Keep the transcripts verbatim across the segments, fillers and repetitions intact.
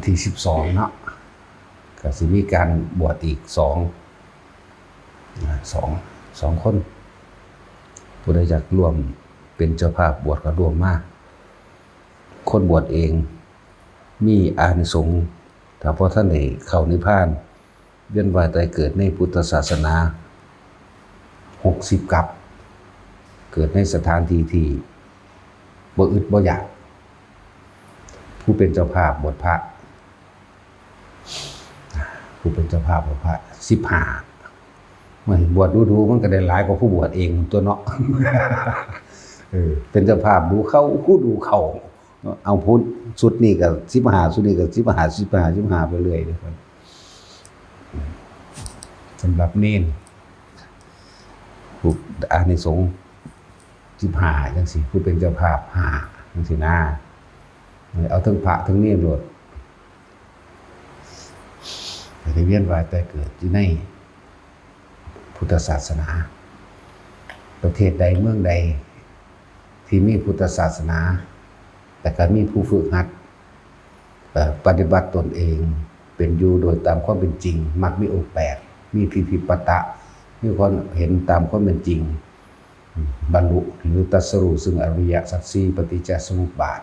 ที่สิบสองเนาะ ก็สิมีการบวชอีกสอง สอง สองคน ผู้ใดอยากร่วมเป็นเจ้าภาพบวชก็ร่วมมา คนบวชเองมีอานิสงส์ ถ้าพอท่านได้เข้านิพพาน เวียนว่ายตายเกิดในพุทธศาสนา หกสิบ กับ เกิดในสถานที่ที่บ่อึดบ่อยาก ผู้เป็นเจ้าภาพบวชพระ ผู้เป็นเจ้าภาพบวชพระ สิบห้า มันบวชดูๆ มันก็ได้หลายกว่าผู้บวชเองตัวเนาะ เออ เป็นเจ้าภาพดูเขา ผู้ดูเขา เอาพุทธชุดนี้ก็ สิบห้า ชุดนี้ก็ สิบห้า สิบห้า สิบห้า ไปเรื่อยเลย สำหรับเณร ผู้อานิสงส์ สิบห้า จังซี่ ผู้เป็นเจ้าภาพ ห้า จังซี่นะ เอาทั้งพระทั้งเณรโลด ก็ได้เวียนว่ายตายเกิดอยู่ในพุทธศาสนา ประเทศใดเมืองใดที่มีพุทธศาสนา แต่ก็มีผู้ฝึกหัด เอ่อ ปฏิบัติตนเอง เป็นอยู่โดยตามความเป็นจริง มักมีองค์แปด มีทิฏฐิปตะ มีความเห็นตามความเป็นจริง บรรลุหรือตรัสรู้ซึ่งอริยสัจสี่ ปฏิจจสมุปบาท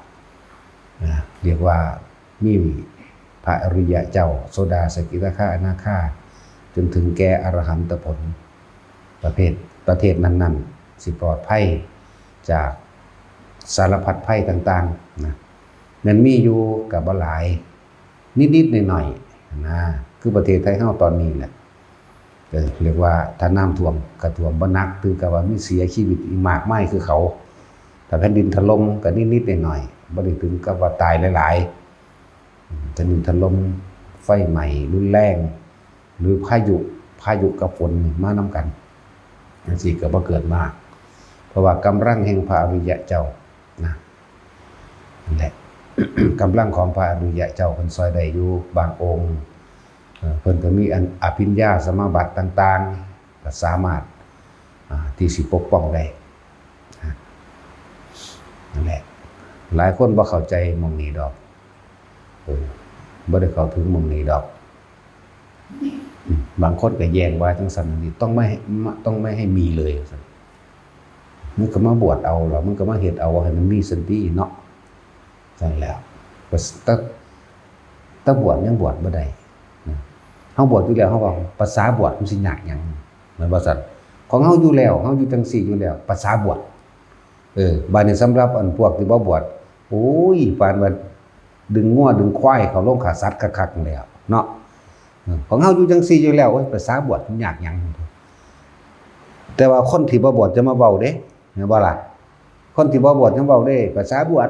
นะ เรียกว่ามีพระอริยะเจ้า โสดา สกิทาคา อนาคา จนถึงแก่อรหันตผล ประเภท ประเทศนั้นๆ สิปลอดภัยจากสารพัดภัยต่างๆ นะ แม่นมีอยู่ก็บ่หลาย นิดๆ หน่อยๆ นะ คือประเทศไทยเฮาตอนนี้แหละ เออ เรียกว่าถ้าน้ำท่วมก็ท่วมบ่หนัก ถึงกับว่ามีเสียชีวิตอีกมากมายคือเขา ถ้าแผ่นดินถล่มก็นิดๆ หน่อยๆ บ่ได้ถึงกับว่าตายหลายๆ อืม แผ่นดินถล่ม ไฟไหม้รุนแรง หรือพายุ พายุกับฝนนี่มานำกัน จังซี่ก็บ่เกิดมาก เพราะว่ากำลังแห่งพระอริยะเจ้านะ นั่นแหละ กำลังของพระอริยะเจ้าเพิ่นซอยได้อยู่บางองค์ เอ่อ เพิ่นก็มีอันอภิญญาสมาบัติต่างๆ ก็สามารถ อ่า ที่สิปกป้องได้ อ่า นั่นแหละ หลายคนบ่เข้าใจหม่องนี้ดอก เออ บ่ได้เข้าถึงหม่องนี้ดอก อืม บางคนก็แย้งว่าจังซั่นนี่ ต้องไม่ให้ ต้องไม่ให้มีเลยว่าซั่น มึงก็มาบวชเอาล่ะ มึงก็มาเฮ็ดเอาให้มันมีซั่นติเนาะ ซั่นแหล้ว แต่ แต่บวชยังบวชบ่ได้นะ เฮาบวชอยู่แล้ว เฮาว่าภาษาบวชมันสิยากหยัง แม่นบ่ซั่น ของเฮาอยู่แล้ว เฮาอยู่จังซี่อยู่แล้ว ภาษาบวช เออ บาดนี้สำหรับอันพวกที่บ่บวช โอ้ย ปานว่าดึงงัวดึงควายเข้าโรงฆ่าสัตว์คักๆ นั่นแหล้วเนาะ เออ ของเฮาอยู่จังซี่อยู่แล้ว โอ้ย ภาษาบวชมันยากหยัง แต่ว่าคนที่บ่บวชจะมาเว้าเด้ แม่นบ่ล่ะ คนที่บ่บวชยังเว้าเด้ ภาษาบวช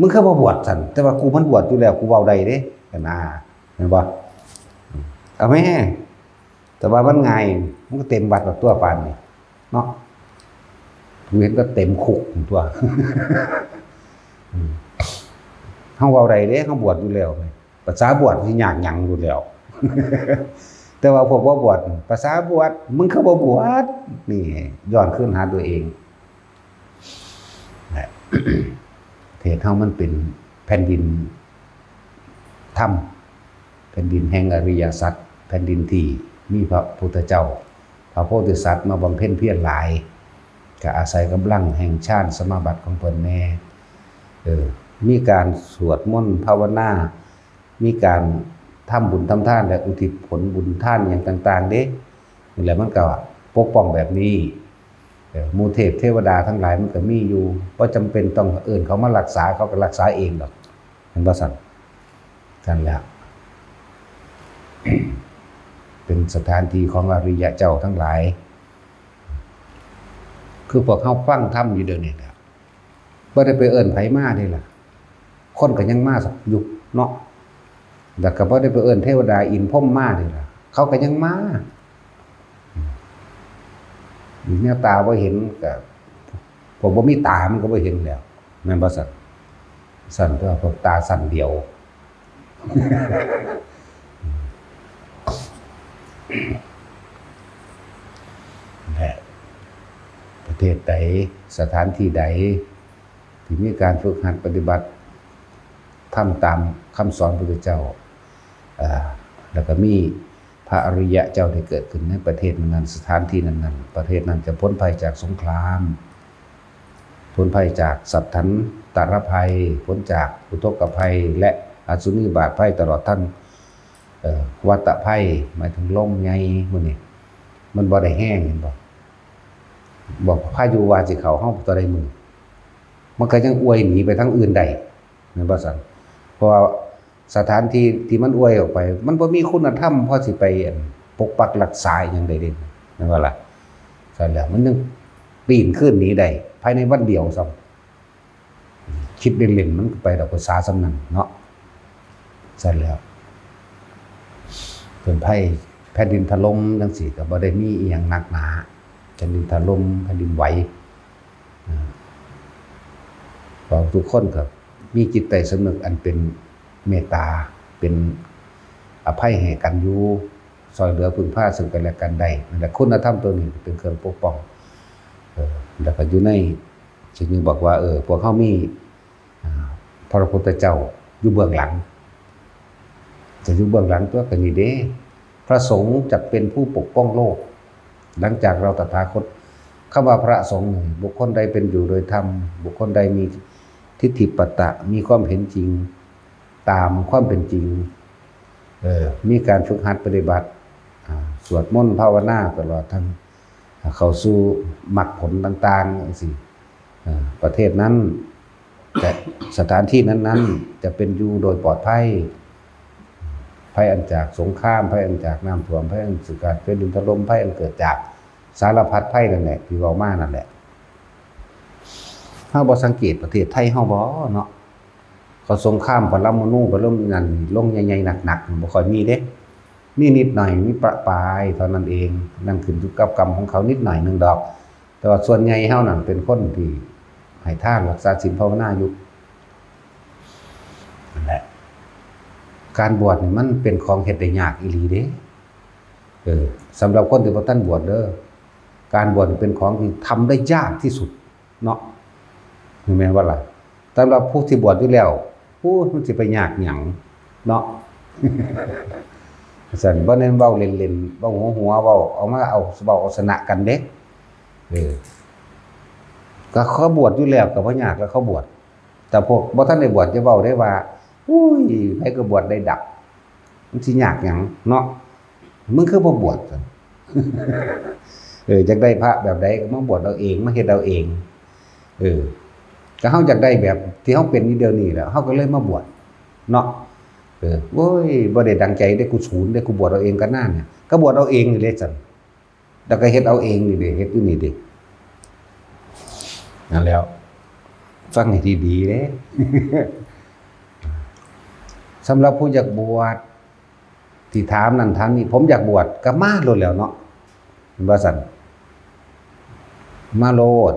มึงคือบ่บวชซั่น แต่ว่ากูมันบวชอยู่แล้ว กูเว้าได้เด้ หั่นน่ะ แม่นบ่ เอาแม่ แต่ว่ามันง่าย มันก็เต็มวัดแล้วตัวปานนี้เนาะ กูเห็นก็เต็มคุกตัว อืม เฮาเว้าได้เด้ เฮาบวชอยู่แล้ว ภาษาบวชสิยากหยังอยู่แล้ว แต่ว่าพวกบ่บวช ภาษาบวช มึงคือบ่บวช นี่ ย้อนคืนหาตัวเอง นะ ประเทศเฮามันเป็นแผ่นดินธรรม แผ่นดินแห่งอริยสัจ แผ่นดินที่มีพระพุทธเจ้า พระโพธิสัตว์มาบำเพ็ญเพียรหลาย ก็อาศัยกำลังแห่งฌานสมาบัติของเพิ่นแน่ เออ มีการสวดมนต์ภาวนา มีการทำบุญทำทานและอุทิศผลบุญทานหยังต่างๆ เด้ นี่แหละมันก็ปกป้องแบบนี้ เออ หมู่เทพเทวดาทั้งหลายมันก็มีอยู่ บ่จำเป็นต้องเอิ้นเขามารักษา เขาก็รักษาเองดอก แม่นบ่ซั่น นั่นแหละ เป็นสถานที่ของอริยะเจ้าทั้งหลาย คือพวกเฮาฟังธรรมอยู่เดี๋ยวนี้แหละ บ่ได้ไปเอิ้นไผมาเด้ล่ะ คนก็ยังมาอยู่เนาะ แล้วก็บ่ได้ไปเอิ้นเทวดาอินทร์พรหมมาเด้ล่ะ เขาก็ยังมา อืม แนวตาบ่เห็นก็ พวกบ่มีตามันก็บ่เห็นแล้ว แม่นบ่ซั่น ซั่นตัวพวกตาซั่นเดียว และประเทศใด สถานที่ใด ที่มีการฝึกหัดปฏิบัติ ทำตามคำสอนพระพุทธเจ้า เอ่อ แล้วก็มีพระอริยะเจ้าได้เกิดขึ้นในประเทศนั้นๆ สถานที่นั้นๆ ประเทศนั้นจะพ้นภัยจากสงคราม พ้นภัยจากสัตถันตรภัย พ้นจากอุทกภัย และอสุนิบาตภัย ตลอดทั้ง เอ่อ วัตตภัย หมายถึงลมใหญ่หมู่นี้ มันบ่ได้แฮง เห็นบ่ บอกพายุว่าสิเข้าเฮาตัวใดมื้อ มันก็ยังอวยหนีไปทางอื่นได้ แม่นบ่ซั่น เพราะว่าสถานที่ที่มันอวยออกไป มันบ่มีคุณธรรมพอสิไป อั่น ปกปักรักษาอิหยังได้เด้ แม่นบ่ล่ะ ซั่นแหละ มันยังปีนคืนหนีได้ ภายในวันเดียวซ้ำ คิดเล่นๆ มันก็ไปดอกภาษาส่ำนั้นเนาะ ซั่นแหละ เป็นภัยแผ่นดินถล่มจั่งซี้ ก็บ่ได้มีอิหยังหนักหนา แผ่นดินถล่ม แผ่นดินไหว อ่า เพราะทุกคนก็มีจิตใต้สำนึกอันเป็นเมตตา เป็นอภัยให้กันอยู่ ซ่อยเหลือพึ่งพาซึ่งกันและกันได้ นั่นแหละ คุณธรรมตัวนี้เป็นเครื่องปกป้อง เออ แล้วก็อยู่ใน จึงบอกว่า เออ พวกเฮามี อ่า พระพุทธเจ้าอยู่เบื้องหลัง จะอยู่เบื้องหลังตัวก็นี่เด้ พระสงฆ์จะเป็นผู้ปกป้องโลก หลังจากเราตถาคต คำว่าพระสงฆ์นี่ บุคคลใดเป็นอยู่โดยธรรม บุคคลใดมีทิฏฐิปัตตะ มีความเห็นจริง ตามความเป็นจริง เออ มีการฝึกหัดปฏิบัติ อ่า สวดมนต์ภาวนาตลอดทั้ง เข้าสู่มรรคผลต่างๆ จั่งซี้ เอ่อ ประเทศนั้น จะ สถานที่นั้นๆ จะเป็นอยู่โดยปลอดภัย ภัยอันจากสงคราม ภัยอันจากน้ำท่วม ภัยอันจากแผ่นดินถล่ม ภัยอันเกิดจากสารพัดภัยนั่นแหละ ที่เว้ามานั่นแหละ เฮาบ่สังเกตประเทศไทยเฮาบ่เนาะ เขาสงครามปรมาณู ปรมาณูนั่นลงใหญ่ๆ หนักๆ บ่ค่อยมีเด้ มีนิดหน่อย มีประปรายเท่านั้นเอง นั่นขึ้นอยู่กับกรรมของเขานิดหน่อยหนึ่งดอก แต่ว่าส่วนใหญ่เฮานั่นเป็นคนที่ให้ทาน รักษาศีลภาวนาอยู่ นั่นแหละ การบวชนี่มันเป็นของเฮ็ดได้ยากอีหลีเด้ เออ สำหรับคนที่บ่ทันบวชเด้อ การบวชนี่เป็นของที่ทำได้ยากที่สุดเนาะ แม่นบ่ล่ะ สำหรับผู้ที่บวชอยู่แล้ว โอ้ มันสิไปยากหยังเนาะ ซั่น บ่แม่นเว้าเล่นๆ เว้าหัวๆ เว้าเอามา เอา เว้าเอาชนะกันเด้ เออ ก็เขาบวชอยู่แล้วก็บ่ยากแล้วเขาบวช แต่พวกบ่ทันได้บวชอย่าเว้าได้ว่า อุ้ย ไผก็บวชได้ดับ มันสิยากหยังเนาะ มึงคือบ่บวชซั่น เออ อยากได้พระแบบใดก็มาบวชเอาเอง มาเฮ็ดเอาเอง เออ ก็เฮาอยากได้แบบที่เฮาเป็นอยู่เดี๋ยวนี้แหละ เฮาก็เลยมาบวชเนาะ เออ โอ้ย บ่ได้ดังใจเด้ กูสูนเด้ กูบวชเอาเองก็นานเนี่ย ก็บวชเอาเองนี่เด้ซั่น แล้วก็เฮ็ดเอาเองนี่เด้ เฮ็ดอยู่นี่เด้ นั่นแหล้ว ฟังให้ดีๆ เด้ สำหรับผู้อยากบวช ที่ถามนั่นถามนี่ ผมอยากบวช ก็มาโลดแหล้วเนาะ แม่นบ่ซั่น มาโลด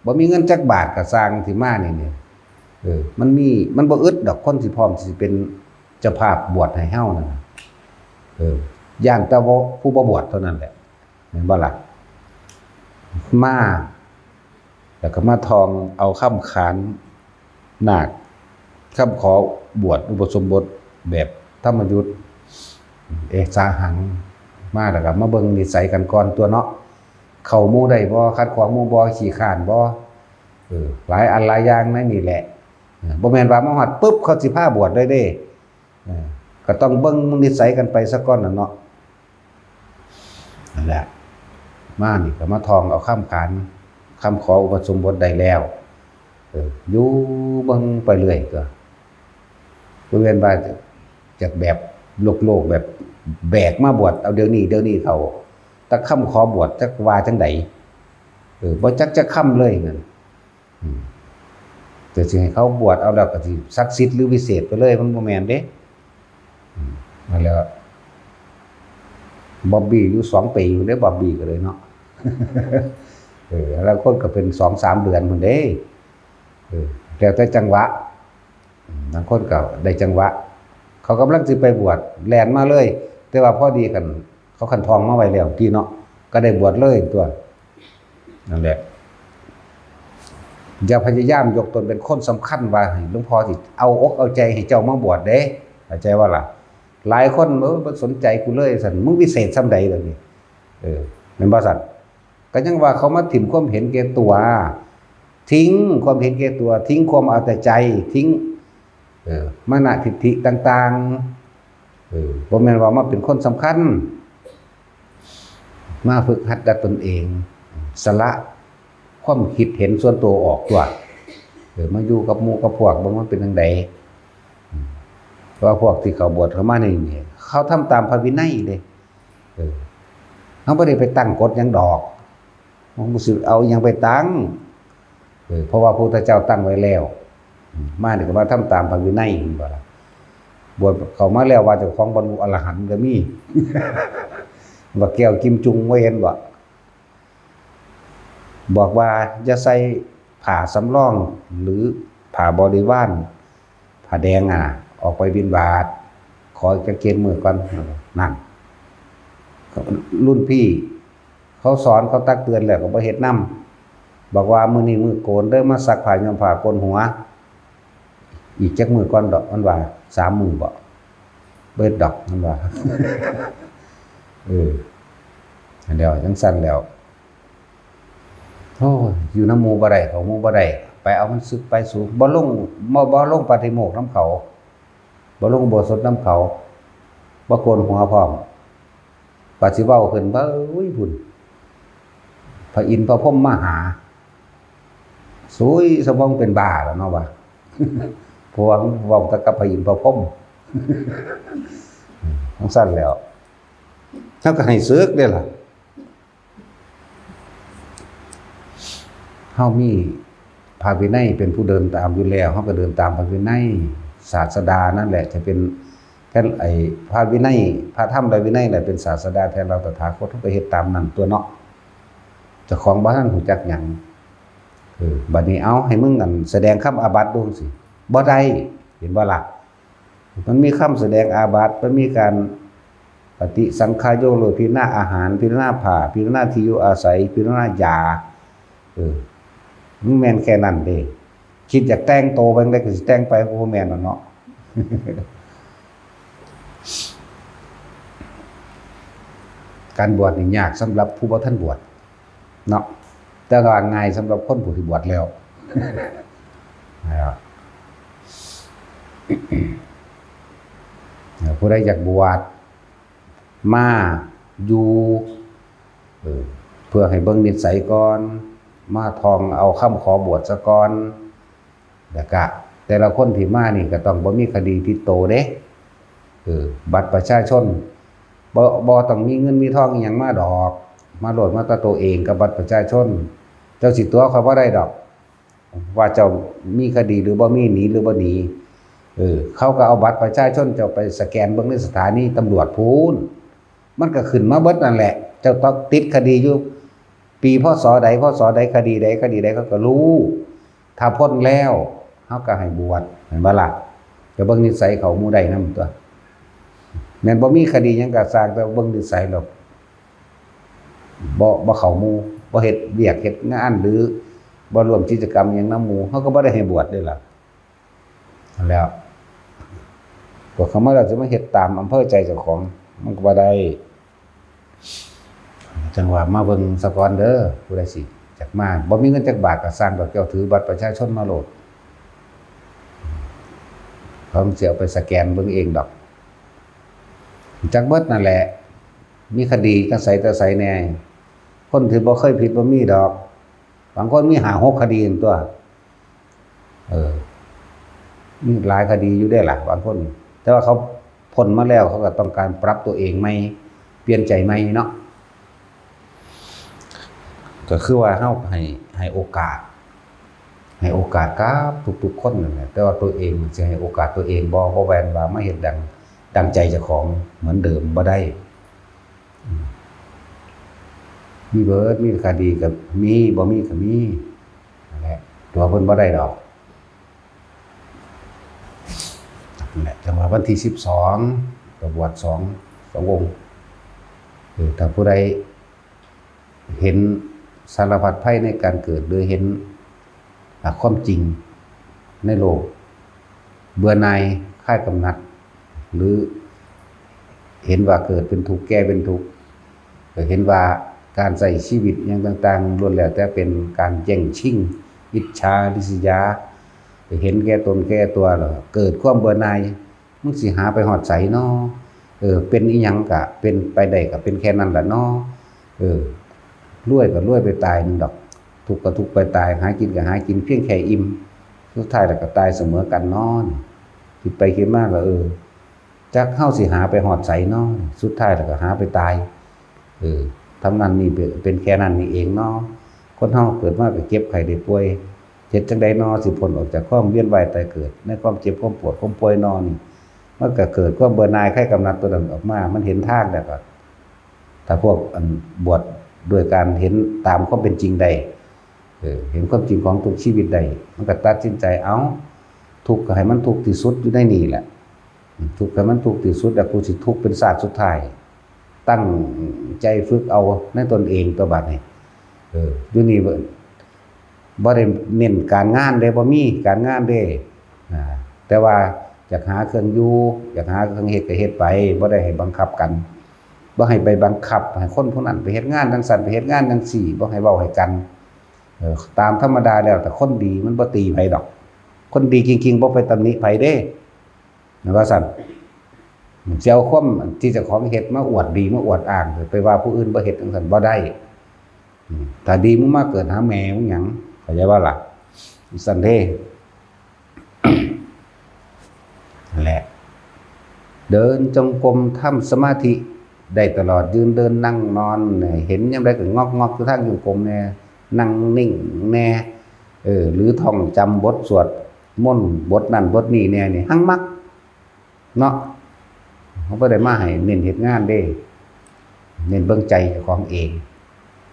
บ่มีเงินจักบาทก็ซ่างสิมานี่ นี่ เออ มันมี มันบ่อึดดอก คนสิพร้อมสิเป็นเจ้าภาพบวชให้เฮานั่นน่ะ เออ ย้านแต่ว่าผู้บ่บวชเท่านั้นแหละ แม่นบ่ล่ะ มา แล้วก็มาท่องเอาคำขานนาค คำขอบวชอุปสมบทแบบธรรมยุต เอสาหัง มาแล้วก็มาเบิ่งนิสัยกันก่อนตั๊วเนาะ เข้าหมู่ได้บ่ ขัดขวางหมู่บ่ ขี้คร้านบ่ เออ หลายอันหลายอย่างในนี่แหละ เออ บ่แม่นว่ามาฮอดปึ๊บเขาสิพาบวชเลยเด้ เออ ก็ต้องเบิ่งนิสัยกันไปซะก่อนน่ะเนาะ นั่นแหละ มานี่ก็มาท่องเอาคำขาน คำขออุปสมบทได้แล้ว เออ อยู่เบิ่งไปเรื่อยก็ บ่แม่นว่าจะ จะแบบโลกๆ แบบแบกมาบวชเอาเดี๋ยวนี้ เดี๋ยวนี้เขา แต่คำขอบวชจักว่าจั่งใด เออ บ่จักจักคำเลยนั่น อืม แต่สิให้เขาบวชเอาแล้วก็สิศักดิ์สิทธิ์หรือวิเศษไปเลย มันบ่แม่นเด้ อืม นั่นแหละ บอบบี้อยู่สองปีอยู่เด้ บอบบี้ก็เลยเนาะ เออ แล้วคนก็เป็นสองสามเดือนพุ้นเด้ เออ แล้วแต่จังหวะ อืม บางคนก็ได้จังหวะ เขากำลังสิไปบวช แล่นมาเลย แต่ว่าพอดีกัน เขาคันท่องมาไว้แล้วติเนาะ ก็ได้บวชเลยตั๊ว นั่นแหละ อย่าพยายามยกตนเป็นคนสำคัญว่าให้หลวงพ่อสิเอาอกเอาใจให้เจ้ามาบวชเด้ เข้าใจว่าล่ะ หลายคน เออ บ่สนใจกูเลย ซั่น มึงวิเศษส่ำใดล่ะนี่ เออ แม่นบ่ซั่น ก็ยังว่าเขามาถิ่มความเห็นแก่ตัว ทิ้งความเห็นแก่ตัว ทิ้งความเอาแต่ใจ ทิ้ง เออ มานะทิฏฐิต่างๆ เออ บ่แม่นว่ามาเป็นคนสำคัญ มาฝึกหัดดัดตนเอง สละความคิดเห็นส่วนตัวออกตัว เออ มาอยู่กับหมู่กับพวก บ่มันเป็นจั่งใด เพราะว่าพวกที่เขาบวชเข้ามานี่ เขาทำตามพระวินัยเด้ เออ เขาบ่ได้ไปตั้งกฎหยังดอก มันบ่สิเอาอิหยังไปตั้ง เออ เพราะว่าพระพุทธเจ้าตั้งไว้แล้ว อืม มานี่ก็มาทำตามพระวินัย เห็นบ่ล่ะ บวชเข้ามาแล้วว่าเจ้าของบรรลุอรหันต์ก็มี บักแก้วกิมจุง บ่เห็นบ่ บอกว่าอย่าใส่ผ้าสำรองหรือผ้าบริวาร ผ้าแดงอะนะ ออกไปบิณฑบาต ขอกางเกงมือก่อน นั่น รุ่นพี่เขาสอน เขาตักเตือนแล้วก็บ่เฮ็ดนำ บอกว่ามื้อนี้มื้อโกนเด้อ มาซักผ้าย้อมผ้าโกนหัว อีกจักมื้อก่อนดอก มันว่า สามมื้อบ่ เบิดดอก มันว่า เออ อันเดียวจั่งซั่นแล้ว โอ้ย อยู่นำหมู่บ่ได้ เข้าหมู่บ่ได้ ไปเอามันสึกไปสู บ่ลง บ่ บ่ลงปาฏิโมกข์นำเขา บ่ลงอุโบสถนำเขา บ่โกนหัวพร้อม กว่าสิเว้าขึ้น เบ้ย พุ้น พระอินทร์พระพรหมมาหา สุยสมองเป็นบ้าแล้วเนาะวะ เพราะว่าเว้าแต่กับพระอินทร์พระพรหม จั่งซั่นแล้ว เฮาก็ให้สึกเด้ล่ะ เฮามีพระวินัยเป็นผู้เดินตามอยู่แล้ว เฮาก็เดินตามพระวินัย ศาสดานั่นแหละจะเป็น แทนไอ้พระวินัย พระธรรมและวินัยแหละเป็นศาสดาแทนเราตถาคต เฮาก็เฮ็ดตามนั้นตั๊วเนาะ เจ้าของบ่ทันรู้จักหยัง เออ บัดนี้เอาให้มึงอันแสดงคำอาบัติดูสิ บ่ได้ เห็นบ่ล่ะ มันมีคำแสดงอาบัติ มันมีการปฏิสังขายกเลิก พิจารณาอาหาร พิจารณาผ้า พิจารณาที่อยู่อาศัย พิจารณายา เออ มันแม่นแค่นั้นเด้ คิดอยากแต่งโตไปจั่งใดก็สิแต่งไป บ่แม่นแล้วเนาะ การบวชนี่ยากสำหรับผู้บ่ทันบวชเนาะ แต่ว่าง่ายสำหรับคนผู้ที่บวชแล้ว นะครับ ผู้ใดอยากบวชมาอยู่ เออ เพื่อให้เบิ่งนิสัยก่อน มาท่องเอาคำขอบวชซะก่อน แล้วก็แต่ละคนที่มานี่ก็ต้องบ่มีคดีติดโตเด้ เออ บัตรประชาชน บ่ บ่ต้องมีเงินมีทองอิหยังมาดอก มาโลดมาแต่ตัวเองกับบัตรประชาชน เจ้าสิตั๋วข้อยบ่ได้ดอก ว่าเจ้ามีคดีหรือบ่มี หนีหรือบ่หนี เออ เขาก็เอาบัตรประชาชนเจ้าไปสแกนเบิ่งในสถานีตำรวจพู้น มันก็ขึ้นมาเบิดนั่นแหละ เจ้าต้องติดคดีอยู่ ปี พ.ศ. ใด พ.ศ. ใด คดีใด คดีใด เขาก็รู้ ถ้าพ้นแล้ว เขาก็ให้บวช เห็นบ่ล่ะ ก็เบิ่งนิสัยเขาหมู่ได้นำตั๊ว แม่นบ่มีคดีหยังก็ซ่าง แต่เบิ่งนิสัยแล้ว บ่ บ่เข้าหมู่ บ่เฮ็ดเวียกเฮ็ดงาน หรือบ่ร่วมกิจกรรมหยังนำหมู่ เขาก็บ่ได้ให้บวชเด้ล่ะ นั่นแหล้ว บวชเข้ามาแล้วสิมาเฮ็ดตามอำเภอใจเจ้าของ มันก็บ่ได้ จั่งว่ามาเบิ่งซะก่อนเด้อ ผู้ใดสิอยากมา บ่มีเงินจักบาทก็ซ่างดอก เจ้าถือบัตรประชาชนมาโลด เขาสิเอาไปสแกนเบิ่งเองดอก จักเบิดนั่นแหละ มีคดีจั่งใสแต่ใสแน่ คนที่บ่เคยผิดบ่มีดอก บางคนมีห้าหกคดีนั่นตั๊ว เออ มีหลายคดีอยู่เด้ล่ะ บางคน แต่ว่าเขาพ้นมาแล้ว เขาก็ต้องการปรับตัวเองใหม่ เปลี่ยนใจใหม่เนาะ ก็คือว่าเฮาให้ ให้โอกาส ให้โอกาสกับทุกๆคนนั่นแหละ แต่ว่าตัวเองสิให้โอกาสตัวเองบ่ บ่แม่นว่ามาเฮ็ดดัง ดังใจเจ้าของเหมือนเดิมบ่ได้ อืม มีเบิด มีคดีก็มี บ่มีก็มี นั่นแหละ ตั๋วเพิ่นบ่ได้ดอก นั่นแหละ จั่งว่าวันที่สิบสอง ก็บวชสอง สององค์ เออ ถ้าผู้ใดเห็นสารพัดภัยในการเกิด หรือเห็น หลักความจริงในโลก เบื่อหน่ายคลายกำหนัด หรือเห็นว่าเกิดเป็นทุกข์แก่เป็นทุกข์ ก็เห็นว่าการใช้ชีวิตอย่างต่างๆล้วนแล้วแต่เป็นการแย่งชิง อิจฉาริษยา เห็นแก่ตนแก่ตัวแล้วเกิดความเบื่อหน่าย มึงสิหาไปฮอดไสน้อ เออ เป็นอีหยังกะเป็นไปได้กะเป็นแค่นั้นล่ะน้อ เออ รวยก็รวยไปตายหนึ่งดอก ทุกข์ก็ทุกข์ไปตาย หากินก็หากินเพียงแค่อิ่ม สุดท้ายแล้วก็ตายเสมอกันน้อ คิดไปคิดมาก็ เออ จักเฮาสิหาไปฮอดไสน้อ สุดท้ายแล้วก็หาไปตาย เออ ทำนั้นนี่เป็น เป็นแค่นั้นนี่เองเนาะ คนเฮาเกิดมาก็เจ็บไข้ได้ป่วย เฮ็ดจั่งใดน้อสิพ้นออกจากความเวียนว่ายตายเกิด ในความเจ็บความปวดความป่วยน้อนี่ มันก็เกิดความเบื่อหน่ายคลายกำหนัดตัวนั้นออกมา มันเห็นทางแล้วก็ ถ้าพวกอันบวชด้วยการเห็นตามความเป็นจริงได้ เออ เห็นความจริงของทุกชีวิตได้ มันก็ตัดสินใจ เอ้า ทุกข์ก็ให้มันทุกข์ที่สุดอยู่ในนี่แหละ ทุกข์ให้มันทุกข์ที่สุด แล้วกูสิทุกข์เป็นชาติสุดท้าย ตั้งใจฝึกเอาในตนเองตัวบัดนี้ เออ อยู่นี่บ่ บ่ได้เน้นการงานเด้ บ่มีการงานเด้ อ่า แต่ว่าอยากหาเครื่องอยู่ อยากหาเครื่องเฮ็ดก็เฮ็ดไป บ่ได้ให้บังคับกัน บ่ให้ไปบังคับให้คนผู้นั้นไปเฮ็ดงานจั่งซั้น ไปเฮ็ดงานจั่งซี้ บ่ให้เว้าให้กัน เออ ตามธรรมดาแล้ว ถ้าคนดีมันบ่ตีไผดอก คนดีจริงๆ บ่ไปตำหนิไผเด้ แม่นว่าซั่น สิเอาความที่เจ้าของเฮ็ดมาอวดดีมาอวดอ้าง ไปว่าผู้อื่นบ่เฮ็ดจั่งซั้นบ่ได้ อืม ถ้าดีมึงมาเกิดหาแม่มึงหยัง เข้าใจบ่ล่ะ ซั่นเด้ นั่นแหละ เดินจงกรมทำสมาธิได้ตลอด ยืนเดินนั่งนอนเนี่ย เห็นยามใดก็งอกๆอยู่ทางจงกรมแน่ นั่งนิ่งแน่ เออ หรือท่องจำบทสวดมนต์บทนั้นบทนี้แน่นี่ หังมัก เนาะ เขาบ่ได้มาให้เน้นเฮ็ดงานเด้ เน้นเบิ่งใจเจ้าของเอง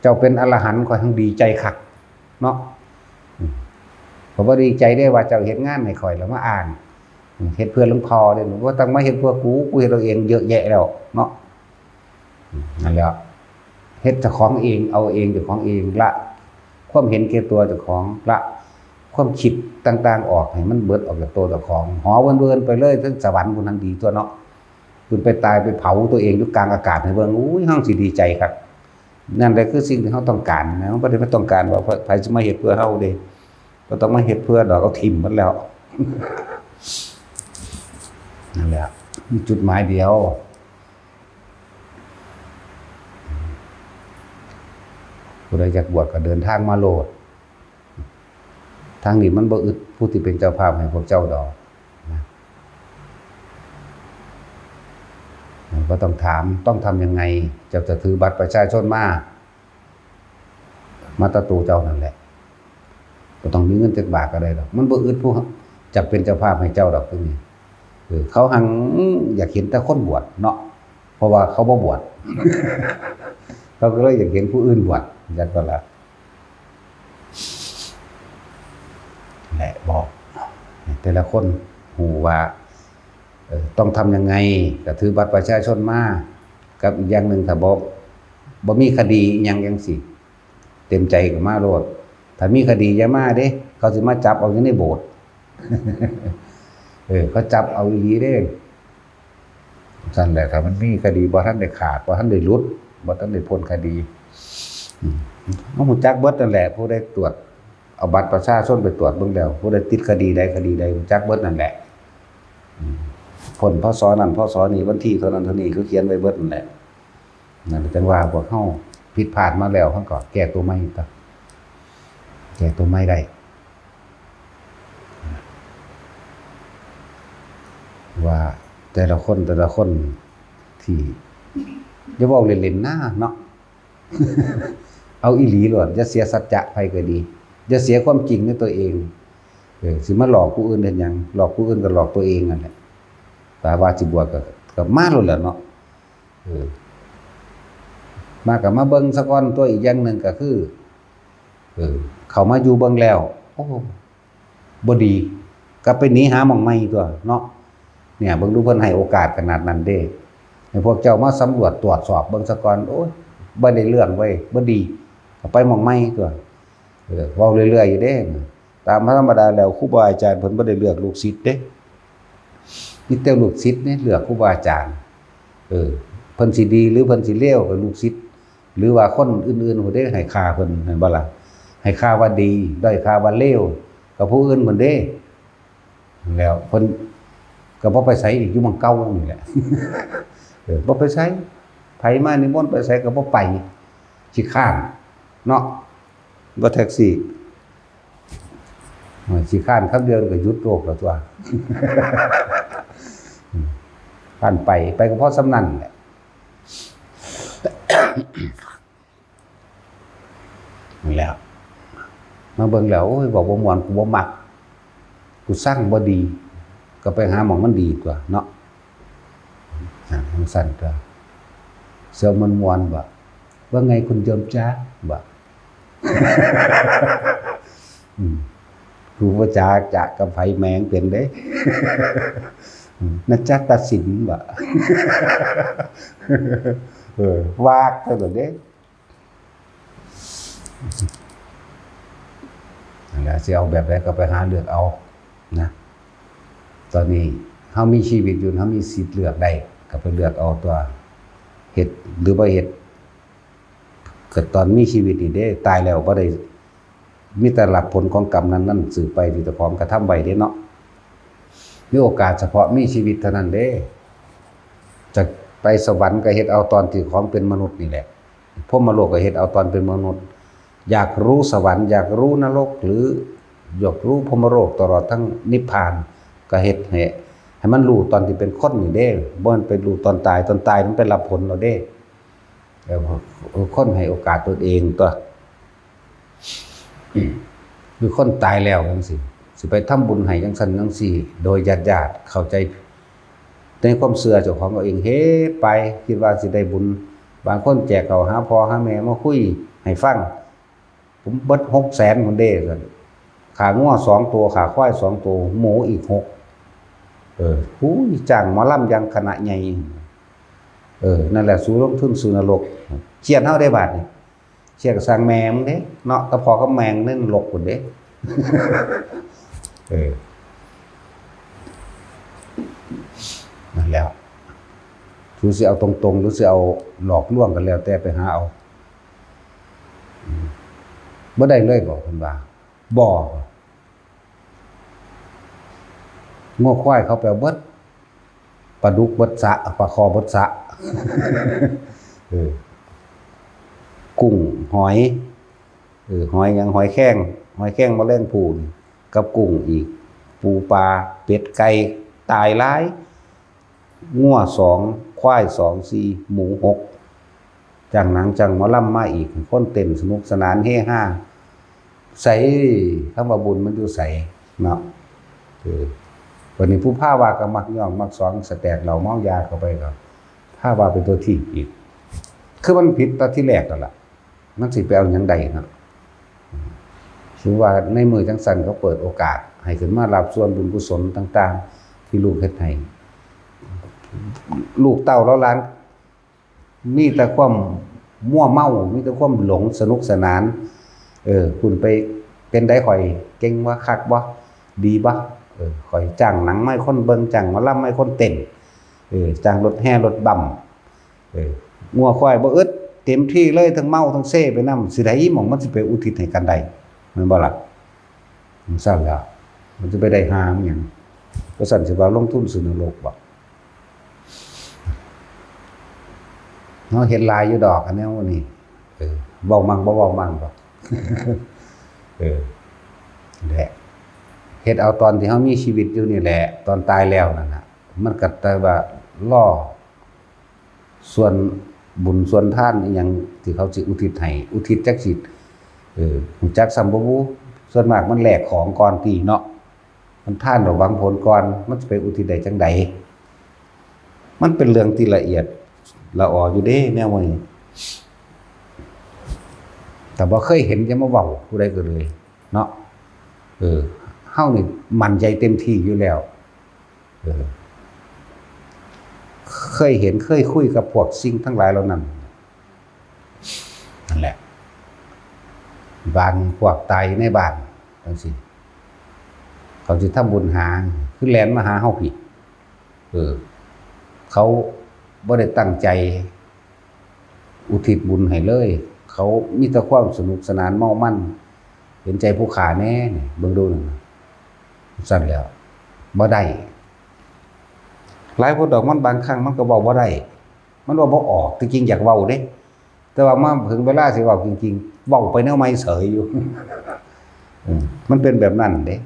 เจ้าเป็นอรหันต์ข้อยหังดีใจคัก เนาะ อืม ข้อยบ่ดีใจเด้ว่าเจ้าเฮ็ดงานให้ข้อยแล้วมาอ้าง อืม เฮ็ดเพื่อหลวงพ่อเด้ บ่ต้องมาเฮ็ดเพื่อกู กูเฮ็ดเอาเองเยอะแยะแล้ว เนาะ อืม นั่นแหละ เฮ็ดเจ้าของเอง เอาเองเจ้าของเอง ละความเห็นแก่ตัวเจ้าของ ละความคิดต่างๆออก ให้มันเบิดออกจากตัวเจ้าของ หอเวินๆไปเลย ถึงสวรรค์พุ้นหังดีตั๊วเนาะ ขึ้นไปตายไปเผาตัวเองอยู่กลางอากาศให้เบิ่ง อุ้ย เฮาสิดีใจคัก นั่นแหละคือสิ่งที่เฮาต้องการนะ เฮาบ่ได้มาต้องการว่าไผสิมาเฮ็ดเพื่อเฮาเด้ บ่ต้องมาเฮ็ดเพื่อดอก เอาถิ่มหมดแล้ว นั่นแหละ มีจุดหมายเดียว ผู้ใดอยากบวชก็เดินทางมาโลด ทางนี้มันบ่อึดผู้ที่เป็นเจ้าภาพให้พวกเจ้าดอกนะ บ่ต้องถาม ต้องทำยังไง เจ้าจะถือบัตรประชาชนมา มาแต่ตัวเจ้านั่นแหละ บ่ต้องมีเงินจักบาทก็ได้ดอก มันบ่อึดผู้จักเป็นเจ้าภาพให้เจ้าดอก ตรงนี้ เออ เขาหังอยากเห็นแต่คนบวชเนาะ เพราะว่าเขาบ่บวช เขาก็เลยอยากเห็นผู้อื่นบวช จักก็ละ แหละบอก แต่ละคนฮู้ว่า เอ่อ ต้องทำยังไง ก็ถือบัตรประชาชนมา กับอีกอย่างหนึ่ง ถ้าบ่ บ่มีคดีอิหยังจั่งซี้ เต็มใจก็มาโลด ถ้ามีคดีอย่ามาเด้ เขาสิมาจับเอาอยู่ในโบสถ์ เออ เขาจับเอาอีหลีเด้ ซั่นแหละ ถ้ามันมีคดี บ่ทันได้ขาด บ่ทันได้หลุด บ่ทันได้พ้นคดี อืม เฮาฮู้จักเบิดนั่นแหละ ผู้ใดตรวจ เอาบัตรประชาชนไปตรวจเบิ่งแล้ว ผู้ใดติดคดีใดคดีใด ฮู้จักเบิดนั่นแหละ อืม พ้น พ.ศ. นั้น พ.ศ. นี้ วันที่เท่านั้นเท่านี้ เขาเขียนไว้เบิดนั่นแหละ นั่นจั่งว่าพวกเฮาผิดพลาดมาแล้ว เฮาก็แก้ตัวใหม่ตั๊ว แก้ตัวใหม่ได้ ว่าแต่ละคน แต่ละคนที่ อย่าเว้าเล่นๆนะเนาะ เอาอีหลีโลด อย่าเสียสัจจะไผก็ดี อย่าเสียความจริงในตัวเอง เออ สิมาหลอกผู้อื่นเฮ็ดหยัง หลอกผู้อื่นก็หลอกตัวเองนั่นแหละ ถ้าว่าสิบวชก็ ก็มาโลดแหละเนาะ เออ มาก็มาเบิ่งซะก่อนตั๊ว อีกอย่างหนึ่งก็คือ เออ เข้ามาอยู่เบิ่งแล้ว โอ้ บ่ดี ก็ไปหนีหาหม่องใหม่ตั๊วเนาะ เนี่ย เบิ่งดู เพิ่นให้โอกาสขนาดนั้นเด้ ให้พวกเจ้ามาสำรวจตรวจสอบเบิ่งซะก่อน โอ้ย บ่ได้เรื่องเว้ย บ่ดี ก็ไปหม่องใหม่ตั๊ว เออ เว้าเรื่อยๆอยู่เด้ ตามธรรมดาแล้วครูบาอาจารย์เพิ่นบ่ได้เลือกลูกศิษย์เด้ มีแต่ลูกศิษย์นี่เลือกครูบาอาจารย์ เออ เพิ่นสิดีหรือเพิ่นสิเลวก็ลูกศิษย์ หรือว่าคนอื่นๆผู้ใดให้ค่าเพิ่น แม่นบ่ล่ะ ให้ค่าว่าดี ด้อยค่าว่าเลว ก็ผู้อื่นเพิ่นเด้ แล้วเพิ่นก็บ่ไปไสอีก อยู่หม่องเก่านี่แหละ เออ บ่ไปไส ไผมานิมนต์ไปไสก็บ่ไป ขี้คร้านเนาะ บ่แท็กซี่ โอ้ย ขี้คร้านคำเดียวก็หยุดโลกแล้วตั๊ว อืม คร้านไป ไปก็พอส่ำนั้นแหละ นั่นแหละ มาเบิ่งแล้ว โอ้ย เว้าบ่ม่วน กูบ่มัก กูซังบ่ดี ก็ไปหาหม่องมันดีตั๊วเนาะ อ่า จั่งซั้นตั๊ว เสี่ยวม่วนๆ บ่ ว่าไงคุณโยมจ๊ะ บ่ อืม กูบ่จ๊ะจ๊ะกับไผแหมงเป็นเด้ อืม นะจ๊ะตัดสิน บ่ เออ วากเท่านั้นเด้ นั่นแหละ สิเอาแบบใดก็ไปหาเลือกเอานะ ตอนนี้เฮามีชีวิตอยู่ เฮามีสิทธิ์เลือกได้ ก็ไปเลือกเอาตั๊ว เฮ็ดหรือบ่เฮ็ด ก็ตอนมีชีวิตนี่เด้ ตายแล้วบ่ได้ มีแต่รับผลของกรรมนั้นๆ สืบไปที่เจ้าของกระทำไว้เด้เนาะ มีโอกาสเฉพาะมีชีวิตเท่านั้นเด้ จะไปสวรรค์ก็เฮ็ดเอาตอนที่ของเป็นมนุษย์นี่แหละ พรหมโลกก็เฮ็ดเอาตอนเป็นมนุษย์ อยากรู้สวรรค์ อยากรู้นรก หรืออยากรู้พรหมโลก ตลอดทั้งนิพพาน ก็เฮ็ดให้ ให้มันรู้ตอนที่เป็นคนนี่เด้ บ่แม่นไปรู้ตอนตาย ตอนตายมันไปรับผลแล้วเด้ เออ คนให้โอกาสตนเองตั๊ว คือคนตายแล้วจั่งซี้ สิไปทำบุญให้จั่งซั้นจั่งซี้ โดยญาติๆ เข้าใจในความเชื่อเจ้าของเอาเอง เฮ็ดไป คิดว่าสิได้บุญ บางคนแจกข้าวหาพ่อหาแม่มาคุยให้ฟัง ผมเบิดหกแสนพุ้นเด้ ซั่น ฆ่างัวสองตัว ฆ่าควายสองตัว หมูอีกหก เออ หูย จ้างหมอลำอย่างคณะใหญ่ เออ นั่นแหละ สูลงทุนสู่นรก เคียดเฮาได้บาดนี่ เคียดก็ซ่างแม่มึงเด้เนาะ กับพ่อกับแม่มึงในนรกพุ้นเด้ เออ นั่นแหล้ว สูสิเอาตรงๆ หรือสิเอาหลอกลวงก็แล้วแต่ไปหาเอา อืม บ่ได้เลยบ่ เพิ่นว่า บ่ งัวควายเขาไปเอาเบิด ปลาดุกเบิดสระ ปลาข่อเบิดสระ เออ กุ้ง หอย เออ หอยหยัง หอยแครง หอยแครงแมลงภู่นี่ กับกุ้งอีก ปูปลา เป็ดไก่ ตายหลาย งัวสอง ควายสอง สี่ หมูหก จ้างหนังจ้างหมอลำมาอีก คนเต้นสนุกสนานเฮฮา ไส คำว่าบุญมันอยู่ไสเนาะ เออ บัดนี้ผู้พาว่าก็มักย่องมักสอง สแตกเหล้าเมายาเข้าไปก็พาว่าเป็นตัวทีบอีก คือมันผิดตั้งแต่ทีแรกแล้วล่ะ มันสิไปเอาหยังได้เนาะ ถือว่าในมื้อจั่งซั้นเขาเปิดโอกาสให้ขึ้นมารับส่วนบุญกุศลต่างๆ ที่ลูกเฮ็ดให้ ลูกเต้าเหล่าหลาน มีแต่ความมั่วเมา มีแต่ความหลงสนุกสนาน เออ คุณไปเป็นใด ข่อยเก่งบ่ คักบ่ ดีบ่ เออ ข่อยจ้างหนังมาให้คนเบิ่ง จ้างหมอลำมาให้คนเต้น เออ จ้างรถแห่รถบัม เออ งัวควายบ่อึด เต็มที่เลย ทั้งเมาทั้งเซไปนำ สิได้หม่องมันสิไปอุทิศให้กันได้ แม่นบ่ล่ะ? จั่งซั้นล่ะ มันจะไปได้หาหยัง บ่ซั้นสิว่าลงทุนสู่นรกบ่? เฮาเห็นหลายอยู่ดอก อันแนวนี้ เออ เว้ามั่งบ่เว้ามั่งดอก เออ แหละ เฮ็ดเอาตอนที่เฮามีชีวิตอยู่นี่แหละ ตอนตายแล้วนั่นน่ะ มันก็แต่ว่ารอ ส่วนบุญส่วนทานอิหยังที่เขาสิอุทิศให้ อุทิศจักสิ เออ รู้จักซ้ำบ่บุ ส่วนมากมันแลกของก่อนติเนาะ มันทานแล้วหวังผลก่อน มันสิไปอุทิศได้จั่งใด มันเป็นเรื่องที่ละเอียดละอออยู่เด้แนวนี้ แต่บ่เคยเห็นจะมาเว้าผู้ใดก็เลยเนาะ เออ เฮานี่มั่นใจเต็มที่อยู่แล้ว เออ เคยเห็นเคยคุยกับพวกสิ่งทั้งหลายเหล่านั้น นั่นแหละ บางพวกตายในบ้านจั่งซี้ เขาสิทำบุญหา คือแล่นมาหาเฮาพี้ เออ เขาบ่ได้ตั้งใจอุทิศบุญให้เลย เขามีแต่ความสนุกสนานเมามัน เห็นใจผู้ข้าแหน่นี่ เบิ่งดูนั่นน่ะ ซั่นแหล้ว บ่ได้ หลายคนดอก มันบางครั้งมันก็เว้าบ่ได้ มันเว้าบ่ออก ที่จริงอยากเว้าเด้ แต่ว่ามาถึงเวลาสิเว้าจริงๆ เว้าไปแนวใหม่เสยอยู่ อืม มันเป็นแบบนั้นเด้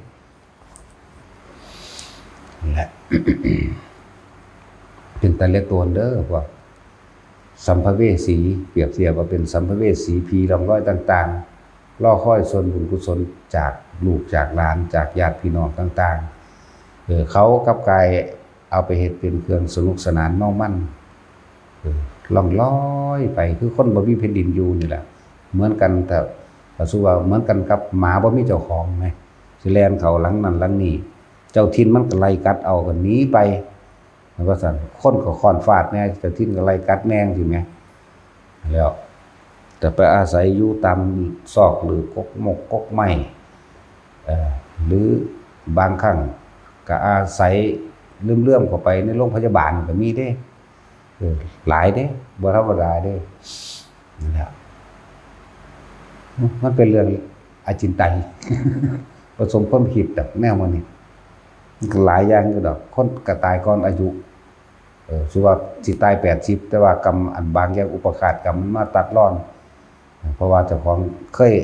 นั่นแหละ เป็นตาเหลือโตนเด้อพวกสัมภเวสี เปรียบเทียบว่าเป็นสัมภเวสี ผีร่องรอยต่างๆ รอคอยส่วนบุญกุศลจากลูกจากหลาน จากญาติพี่น้องต่างๆ เออ เขากลับกลายเอาไปเฮ็ดเป็นเครื่องสนุกสนานเมามัน เออ ล่องลอยไป คือคนบ่มีแผ่นดินอยู่นี่แหละ เหมือนกัน แต่ ก็สู้ว่าเหมือนกันกับหมาบ่มีเจ้าของไง สิแล่นเข้าหลังนั่นหลังนี่ เจ้าถิ่นมันก็ไล่กัดเอา ก็หนีไป มันก็ซั่น คนก็ค้อนฟาดแหน่ เจ้าถิ่นก็ไล่กัดแหน่ จั่งซี้แหม แล้ว แต่ไปอาศัยอยู่ตามซอกหลืบกกมกกกไม้ เอ่อ หรือบางครั้งก็อาศัยเลื่อมๆเข้าไปในโรงพยาบาลก็มีเด้ เออ หลายเด้ บ่ธรรมดาเด้ นั่นแหละ มันเป็นเรื่องอจินไตย ผสมความคิดแบบแนวมันนี่ มันก็หลายอย่างอยู่ดอก คนก็ตายก่อนอายุ เออ สมมุติว่าสิตายแปดสิบ แต่ว่ากรรมอันบางอย่างอุปาทานกรรมมันมาตัดรอน เพราะว่าเจ้าของเคย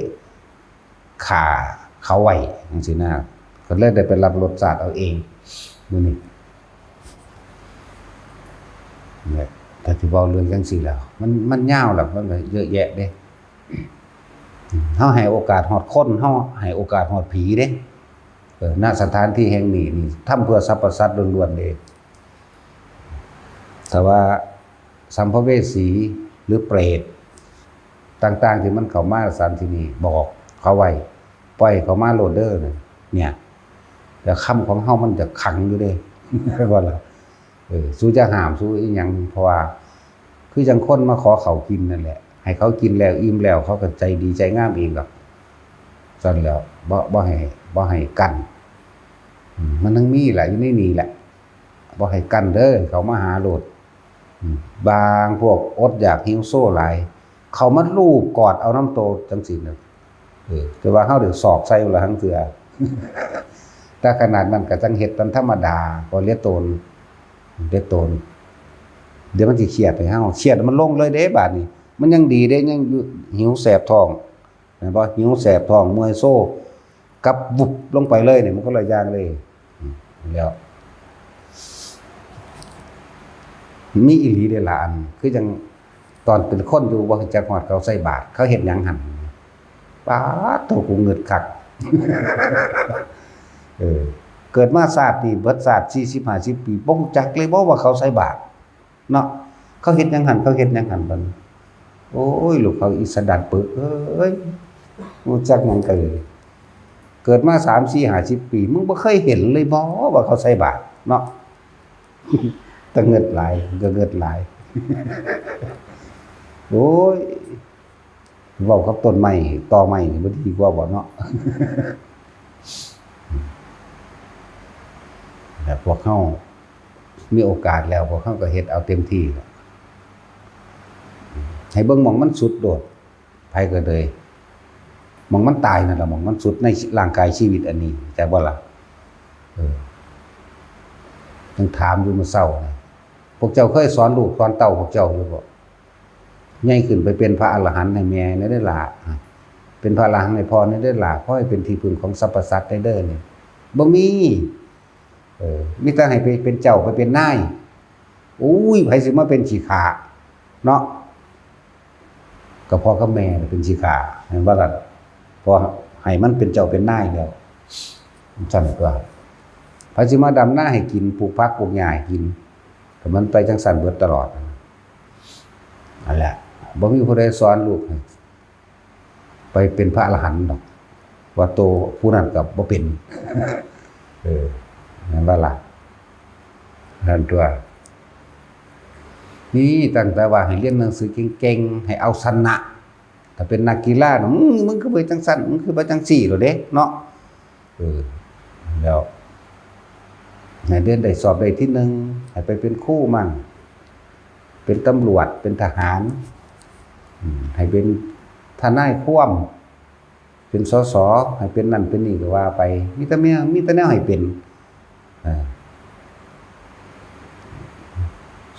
ฆ่าเขาไว้จั่งซี้นะ ก็เลยได้ไปรับรสชาติเอาเอง มื้อนี้ เนี่ย ถ้าสิเว้าเรื่องจั่งซี้แล้ว มัน มันยาวล่ะ มันก็เยอะแยะเด้ เฮาให้โอกาสฮอดคน เฮาให้โอกาสฮอดผีเด้ เออ ณ สถานที่แห่งนี้นี่ ทำเพื่อสรรพสัตว์ล้วนๆเด้ แต่ว่าสัมภเวสีหรือเปรตต่างๆที่มันเข้ามาสถานที่นี้ บอกเขาไว้ ปล่อยเขามาโลดเด้อ เนี่ย แล้วคำของเฮามันจะขังอยู่เด้ ว่าล่ะ เออ สู้จะห้าม สู้อีหยัง เพราะว่า คือจั่งคนมาขอข้าวกินนั่นแหละ ให้เขากินแล้วอิ่มแล้ว เขาก็ใจดีใจงามเองดอก ซั่นแหล้ว บ่ บ่ให้ บ่ให้กั้น อืม มันยังมีแหละ อยู่ในนี่แหละ บ่ให้กั้นเด้อ เขามาหาโลด อืม บางพวกอดอยากหิวโซหลาย เขามาลูบกอดเอานำโตจั่งซี้น่ะ เออ แต่ว่าเฮาได้สอกใส่ละหังเทื่อ แต่ขนาดนั้นก็จั่งเฮ็ดตามธรรมดา ก็เหลือโตน เหลือโตน เดี๋ยวมันสิเครียดให้เฮา เครียดมันลงเลยเด้บาดนี้ มันยังดีเด้ ยังอยู่ หิวแสบท้อง แม่นบ่ หิวแสบท้อง เมื่อยโซ กลับวุบลงไปเลยนี่ มันคนละอย่างเลย อืม แล้ว มีอีหลีเด้ล่ะ อัน คือจั่งตอนเป็นคนอยู่บ่รู้จักฮอดเขาใส่บาตร เขาเฮ็ดหยังหั่น ป๊าดโธ่ กูงึดคัก เออ เกิดมาชาตินี้เบิดชาติสี่สิบห้าสิบปี บ่รู้จักเลยบ่ว่าเขาใส่บาตร เนาะ เขาเฮ็ดหยังหั่น เขาเฮ็ดหยังหั่นบัดนี้ โอ้ย ลูกเขาอีสะดัดปึกเอ้ย รู้จักหยังกันเลย เกิดมาสามสี่ห้าสิบปี มึงบ่เคยเห็นเลยบ่ว่าเขาใส่บาตรเนาะ แต่เงิดหลาย ก็เงิดหลาย โอ้ย เว้ากับต้นไม้ ตอไม้นี่บ่ดีกว่าบ่เนาะ แต่พวกเฮามีโอกาสแล้ว พวกเฮาก็เฮ็ดเอาเต็มที่ ให้เบิ่งหม่องมันสุดโลด ไผก็เลย หม่องมันตายนั่นล่ะ หม่องมันสุดในร่างกายชีวิตอันนี้ เข้าใจบ่ล่ะ เออ ยังถามอยู่มื้อเช้านี่ พวกเจ้าเคยสอนลูกสอนเต้าพวกเจ้าอยู่บ่ ใหญ่ขึ้นไปเป็นพระอรหันต์ให้แม่แหน่เด้อหล่า เป็นพระอรหันต์ให้พ่อแหน่เด้อหล่า ขอให้เป็นที่พึ่งของสรรพสัตว์แหน่เด้อนี่ บ่มี เออ มีแต่ให้ไปเป็นเจ้าไปเป็นนาย โอ้ย ไผสิมาเป็นขี้ข้าเนาะ ก็พ่อกับแม่เป็นขี้ข้า แม่นบ่ล่ะ พอให้มันเป็นเจ้าเป็นนายแล้ว ซั่นตัว ไผสิมาดำนาให้กิน ปลูกผักปลูกหญ้าให้กิน ก็มันไปจั่งซั่นเบิดตลอด นั่นแหละ บ่มีผู้ใดสอนลูกให้ไปเป็นพระอรหันต์ดอก ว่าโตผู้นั้นก็บ่เป็น เออ แม่นบ่ล่ะ นั่นตัว นี่ตั้งแต่ว่าให้เรียนหนังสือเก่งๆ ให้เอาชนะ ถ้าเป็นนักกีฬาน่ะ มึง มึงคือไปจั่งซั่น มึงคือไปจั่งซี่โลดเด้เนาะ เออ แล้ว ให้เรียนได้สอบได้ที่หนึ่ง ให้ไปเป็นครูมั่ง เป็นตำรวจ เป็นทหาร อืม ให้เป็นทนายความ เป็น สส ให้เป็นนั่นเป็นนี่ก็ว่าไป มีแต่แนว มีแต่แนวให้เป็น เออ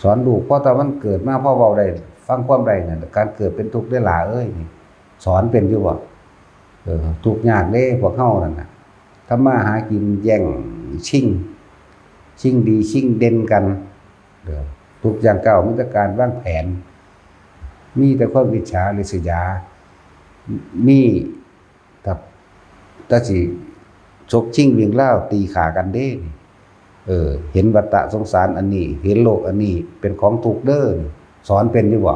สอนลูก พอตอนมันเกิดมา พอเว้าได้ ฟังความได้นั่น การเกิดเป็นทุกข์เด้อหล่าเอ้ย นี่ สอนเป็นอยู่บ่ เออ ทุกข์ยากเด้ พวกเฮานั่นน่ะ ทำมาหากินแย่งชิง ชิงดีชิงเด่นกัน เออ ทุกอย่างก้าวมีแต่การวางแผน มีแต่ความอิจฉาริษยา มี ครับ แต่สิฉกชิงวิ่งราวตีฆ่ากันเด้นี่ เออ เห็นวัฏฏะสงสารอันนี้ เห็นโลกอันนี้เป็นของทุกข์เด้อนี่ สอนเป็นอยู่บ่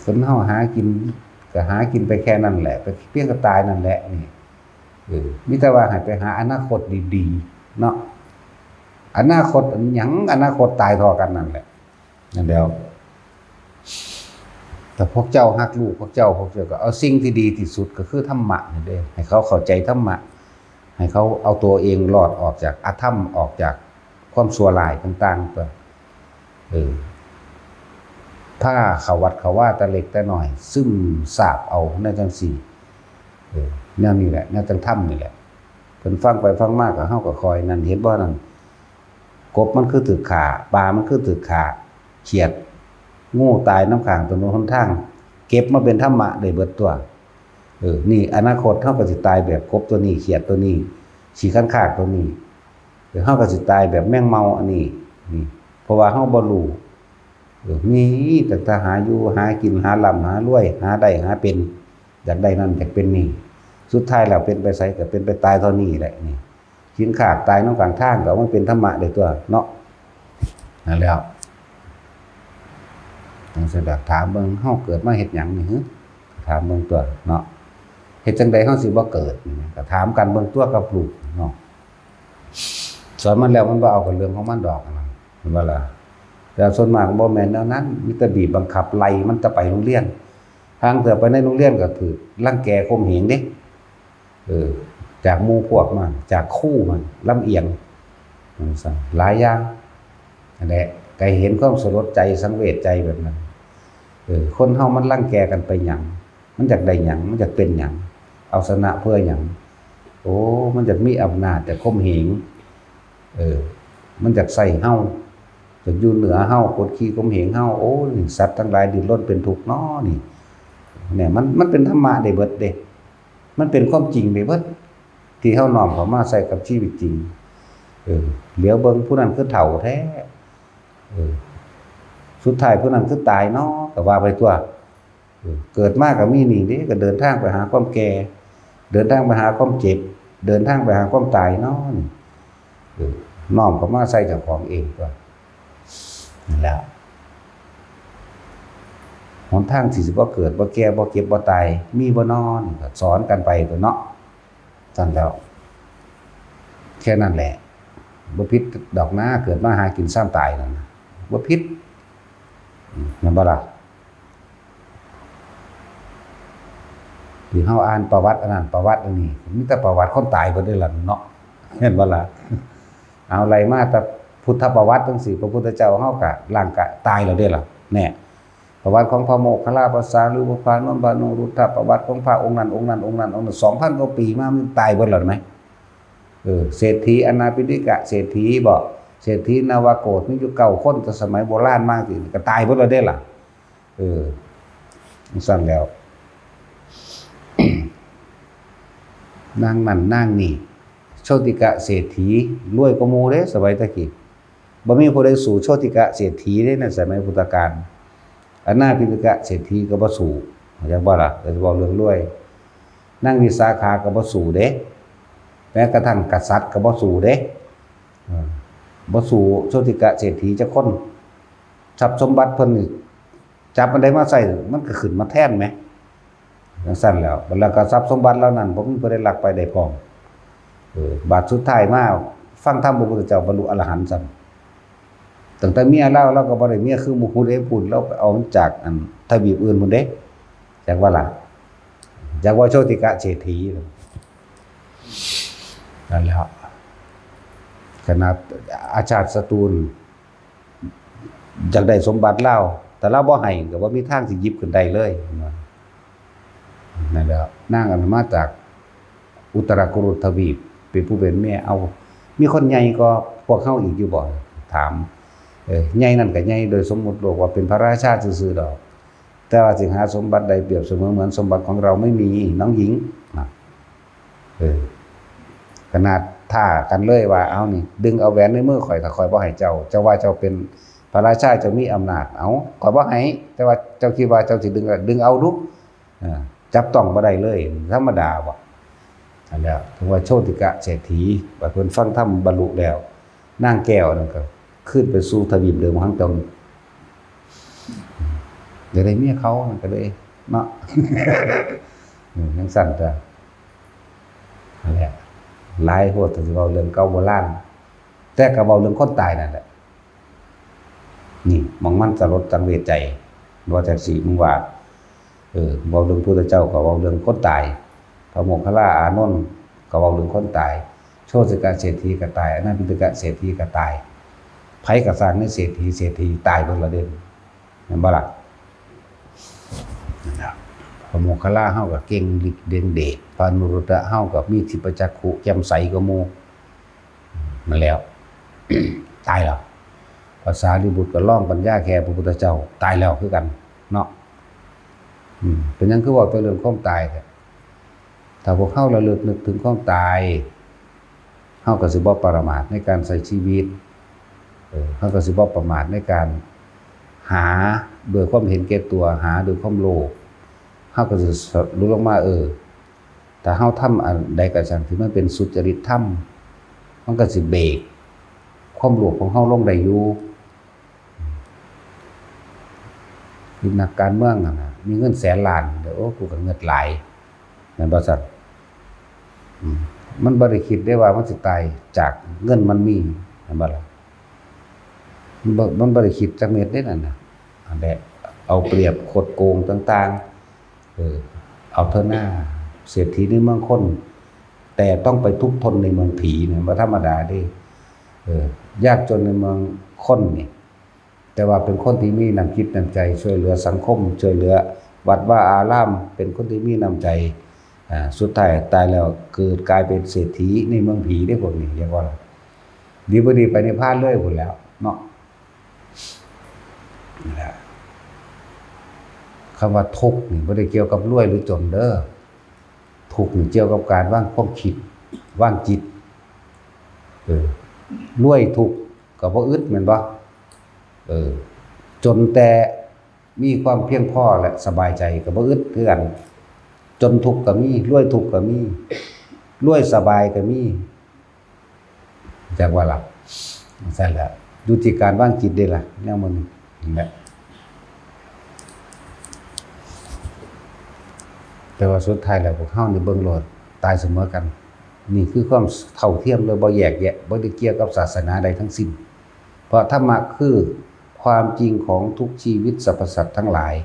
คนเฮาหากิน ก็หากินไปแค่นั้นแหละ ไปเพียงก็ตายนั่นแหละนี่ เออ มีแต่ว่าให้ไปหาอนาคตดีๆ เนาะ อนาคตอันหยัง อนาคตตายเท่ากันนั่นแหละ นั่นแหล้ว แต่พวกเจ้าฮักลูกพวกเจ้า พวกเจ้าก็เอาสิ่งที่ดีที่สุดก็คือธรรมะนี่เด้ ให้เขาเข้าใจธรรมะ ให้เขาเอาตัวเองรอดออกจากอธรรม ออกจากความชั่วร้ายต่างๆ ตัว เออ พาเข้าวัดเข้าวาแต่เล็กแต่น้อย ซึมซาบเอาแนวจังซี่ เออ แนวนี้แหละ แนวจังธรรมนี่แหละ เพิ่นฟังไปฟังมาก็ เฮาก็คอยนั่น เห็นบ่นั่น กบมันคือถืกฆ่า ปลามันคือถืกฆ่า เขียด งูตายนำข้างถนนหนทาง เก็บมาเป็นธรรมะได้เบิดตัว เออ นี่อนาคตเฮาก็สิตายแบบกบตัวนี้ เขียดตัวนี้ ขี้คันคากตัวนี้ เออ เฮาก็สิตายแบบแมงเม่าอันนี้ นี่ เพราะว่าเฮาบ่รู้ เออ มีตั้งแต่หาอยู่หากิน หาร่ำหารวย หาได้หาเป็น อยากได้นั่นอยากเป็นนี่ สุดท้ายแล้วเป็นไปไสก็เป็นไปตายเท่านี้แหละนี่ กินขากตายนำกลางทางก็มันเป็นธรรมะได้ตัวเนาะ นั่นแหล้ว จั่งซั่นล่ะ ถามเบิ่ง เฮาเกิดมาเฮ็ดหยังนี่หึ ถามเบิ่งตัวเนาะ เฮ็ดจั่งใดเฮาสิบ่เกิดนี่ ก็ถามกันเบิ่งตัวกับลูกเนาะ สอนมันแล้วมันบ่เอากับเรื่องของมันดอกนะ เห็นบ่ล่ะ แต่ส่วนมากบ่แม่นแนวนั้น มีแต่บีบบังคับไล่มันแต่ไปโรงเรียน ห่างเทื่อไปในโรงเรียนก็ถืกรังแกข่มเหงเด้ เออ จากหมู่พวกมัน จากครูมัน ลำเอียง จั่งซั่น หลายอย่าง นั่นแหละ ก็เห็นความสลดใจสังเวชใจแบบนั้น เออ คนเฮามันรังแกกันไปหยัง มันอยากได้หยัง มันอยากเป็นหยัง เอาชนะเพื่อหยัง โอ้ มันอยากมีอำนาจ อยากข่มเหง เออ มันอยากใช้เฮา อยากอยู่เหนือเฮา กดขี่ข่มเหงเฮา โอ้ นี่สัตว์ทั้งหลายดิ้นรนเป็นทุกข์น้อนี่ เนี่ย มัน มันเป็นธรรมะได้เบิดเด้ มันเป็นความจริงได้เบิด ที่เฮาน้อมเข้ามาใส่กับชีวิตจริง เออ เหลียวเบิ่งผู้นั้นคือเฒ่าแท้ เออ สุดท้ายผู้นั้นคือตายเนาะ ก็ว่าไปตัว เออ เกิดมาก็มีนี่เด้ ก็เดินทางไปหาความแก่ เดินทางไปหาความเจ็บ เดินทางไปหาความตายเนาะนี่ เออ น้อมเข้ามาใส่เจ้าของเองตัว นั่นแหละ หนทางที่สิบ่เกิด บ่แก่ บ่เจ็บ บ่ตาย มีบ่น้อนี่ ก็สอนกันไปตัวเนาะ ซั่นแล้ว แค่นั้นแหละ บ่ผิดดอกนะ เกิดมาหากินซ้ำตายนั่นนะ บ่ผิด อืม แม่นบ่ล่ะ ที่เฮาอ่านประวัติอันนั้น ประวัติอันนี้ มีแต่ประวัติคนตายเบิดเด้อล่ะเนาะ แม่นบ่ล่ะ เอาไล่มาแต่พุทธประวัติจั่งซี้ พระพุทธเจ้าเฮาก็ร่างกายตายแล้วเด้อล่ะ แน่ ประวัติของพระโมคคัลลา พระสารีบุตร พระนนท์ พระอนุรุทธะ ประวัติของพระองค์นั้น องค์นั้น องค์นั้น องค์นั้น สองพันกว่าปีมา มันตายเบิดแล้วไหม เออ เศรษฐีอนาปิณฑิกะเศรษฐีบ่ เศรษฐีนวโกศ มีอยู่เก้าคน แต่สมัยโบราณมาสิ ก็ตายเบิดแล้วเด้อล่ะ เออ จั่งซั่นแล้ว นางนั่นนางนี่ โชติกะเศรษฐี รวยกว่าหมู่เด้ สมัยตะกี้ บ่มีผู้ใดสู้โชติกะเศรษฐีเด้ ในสมัยพุทธกาล อนาปิณฑิกะเศรษฐีก็บ่สู้ เข้าใจบ่ล่ะ โดยเฉพาะเรื่องรวย นางวิสาขาก็บ่สู้เด้ แม้กระทั่งกษัตริย์ก็บ่สู้เด้ เออ บ่สู้โชติกะเศรษฐีจักคน ทรัพย์สมบัติเพิ่นนี่ จับอันใดมาใช้ มันก็ขึ้นมาแทนแหม จั่งซั่นแล้ว แล้วก็ทรัพย์สมบัติเหล่านั้น บ่มีผู้ใดลักไปได้พร้อม เออ บาดสุดท้ายมา ฟังธรรมพระพุทธเจ้า บรรลุอรหันต์ซ้ำ ตั้งแต่เมียลาว ลาวก็บ่ได้เมียคือหมู่ผู้ใดพู้น ลาวไปเอามาจากอันทวีปอื่นพู้นเด้ จักว่าล่ะ จักว่าโชติกะเศรษฐี เออ นั่นแหละ ขนาดอาชาติศัตรูนอยากได้สมบัติลาว แต่ลาวบ่ให้ก็บ่มีทางสิหยิบขึ้นได้เลย นั่นแหละ นางอันมาจากอุตรากุรุทวีป เป็นผู้เป็นแม่ เอา มีคนใหญ่กว่าพวกเฮาอีกอยู่บ่ ถาม เออ ใหญ่นั่นก็ใหญ่โดยสมมุติโลกว่าเป็นพระราชาซื่อๆดอก แต่ว่าสิหาสมบัติได้เปรียบเสมอเหมือนสมบัติของเราไม่มี น้องหญิงนะ เออ ขนาดท้ากันเลยว่า เอานี่ ดึงเอาแหวนในมือข่อย ถ้าข่อยบ่ให้เจ้า เจ้าว่าเจ้าเป็นพระราชา เจ้ามีอำนาจ เอา ข่อยบ่ให้ แต่ว่าเจ้าคิดว่าเจ้าสิดึง ดึงเอาดู อ่า จับต้องบ่ได้เลย ธรรมดาบ่ อันแล้วถึงว่าโชติกะเศรษฐี บัดเพิ่นฟังธรรมบรรลุแล้ว นางแก้วนั่นก็ขึ้นไปสู่ทวีปเดิมของตน อยากได้เมียเขานั่นก็เลยเนาะ อืม จั่งซั่นจ้ะ นั่นแหละ หลายโพด ถ้าสิเว้าเรื่องเก่าโบราณ แต่ก็เว้าเรื่องคนตายนั่นแหละ นี่หม่องมันสลดสังเวชใจ ว่าจั่งซี้ มึงว่า เออ เว้าเรื่องพุทธเจ้าก็เว้าเรื่องคนตาย พระโมคคัลลาอานนท์ก็เว้าเรื่องคนตาย โชติกะเศรษฐีก็ตาย อนาถปิณฑกะเศรษฐีก็ตาย ไผก็ซ่างในเศรษฐี เศรษฐีตายเบิดละเด้ แม่นบ่ล่ะ นั่นล่ะ พระโมคคัลลาเฮาก็เก่งฤทธิ์เด่นเดช พระอนุรุทธะเฮาก็มีทิพยจักขุแจ่มใสกว่าหมู่ นั่นแล้ว ตายแล้ว พระสารีบุตรก็ลองปัญญาแค่พระพุทธเจ้า ตายแล้วคือกัน เนาะ อืม เป็นหยังคือเว้าแต่เรื่องความตายแท้ ถ้าพวกเฮาระลึกนึกถึงความตาย เฮาก็สิบ่ประมาทในการใช้ชีวิต เออ เฮาก็สิบ่ประมาทในการหาด้วยความเห็นแก่ตัว หาด้วยความโลภ เฮาก็สิสรุปลงมา เออ ถ้าเฮาทำอันใดก็ช่างที่มันเป็นสุจริตธรรม มันก็สิเบรกความโลภของเฮาลงได้อยู่ คือนักการเมืองนั่นน่ะ มีเงินแสนล้าน เดี๋ยว โอ้ กูก็เงิดหลาย แม่นบ่ซั่น อืม มันบ่ได้คิดได้ว่ามันสิตายจากเงินมันมี แม่นบ่ล่ะ มันบ่ มันบ่ได้คิดจักเม็ดเด้นั่นน่ะ อันแหละ เอาเปรียบคดโกงต่างๆ เออ เอาเถอะหน้า เศรษฐีในเมืองคน แต่ต้องไปทุกข์ทนในเมืองผีเนี่ย บ่ธรรมดาเด้ เออ ยากจนในเมืองคนนี่ แต่ว่าเป็นคนที่มีน้ำจิตน้ำใจช่วยเหลือสังคม ช่วยเหลือวัดวาอาราม เป็นคนที่มีน้ำใจ อ่า สุดท้ายตายแล้วเกิดกลายเป็นเศรษฐีในเมืองผีได้พวกนี้ เรียกว่า ดีบ่ดีไปนิพพานเลยพู้นแหล้วเนาะ นั่นแหละ คำว่าทุกข์นี่บ่ได้เกี่ยวกับรวยหรือจนเด้อ ทุกข์นี่เกี่ยวกับการวางความคิด วางจิต เออ รวยทุกข์ก็บ่อึดแม่นบ่ เออ จนแต่มีความเพียงพอและสบายใจก็บ่อึดคือกัน จนทุกข์ก็มี รวยทุกข์ก็มี รวยสบายก็มี จักว่าล่ะ ซั่นแหละ อยู่ที่การวางจิตเด้ล่ะ แนวมันนั่นแหละ แต่ว่าสุดท้ายแล้วพวกเฮานี่เบิ่งโลด ตายเสมอกัน นี่คือความเท่าเทียมเลย บ่แยกแยะ บ่ได้เกี่ยวกับศาสนาใดทั้งสิ้น เพราะธรรมะคือความจริงของทุกชีวิตสรรพสัตว์ทั้งหลาย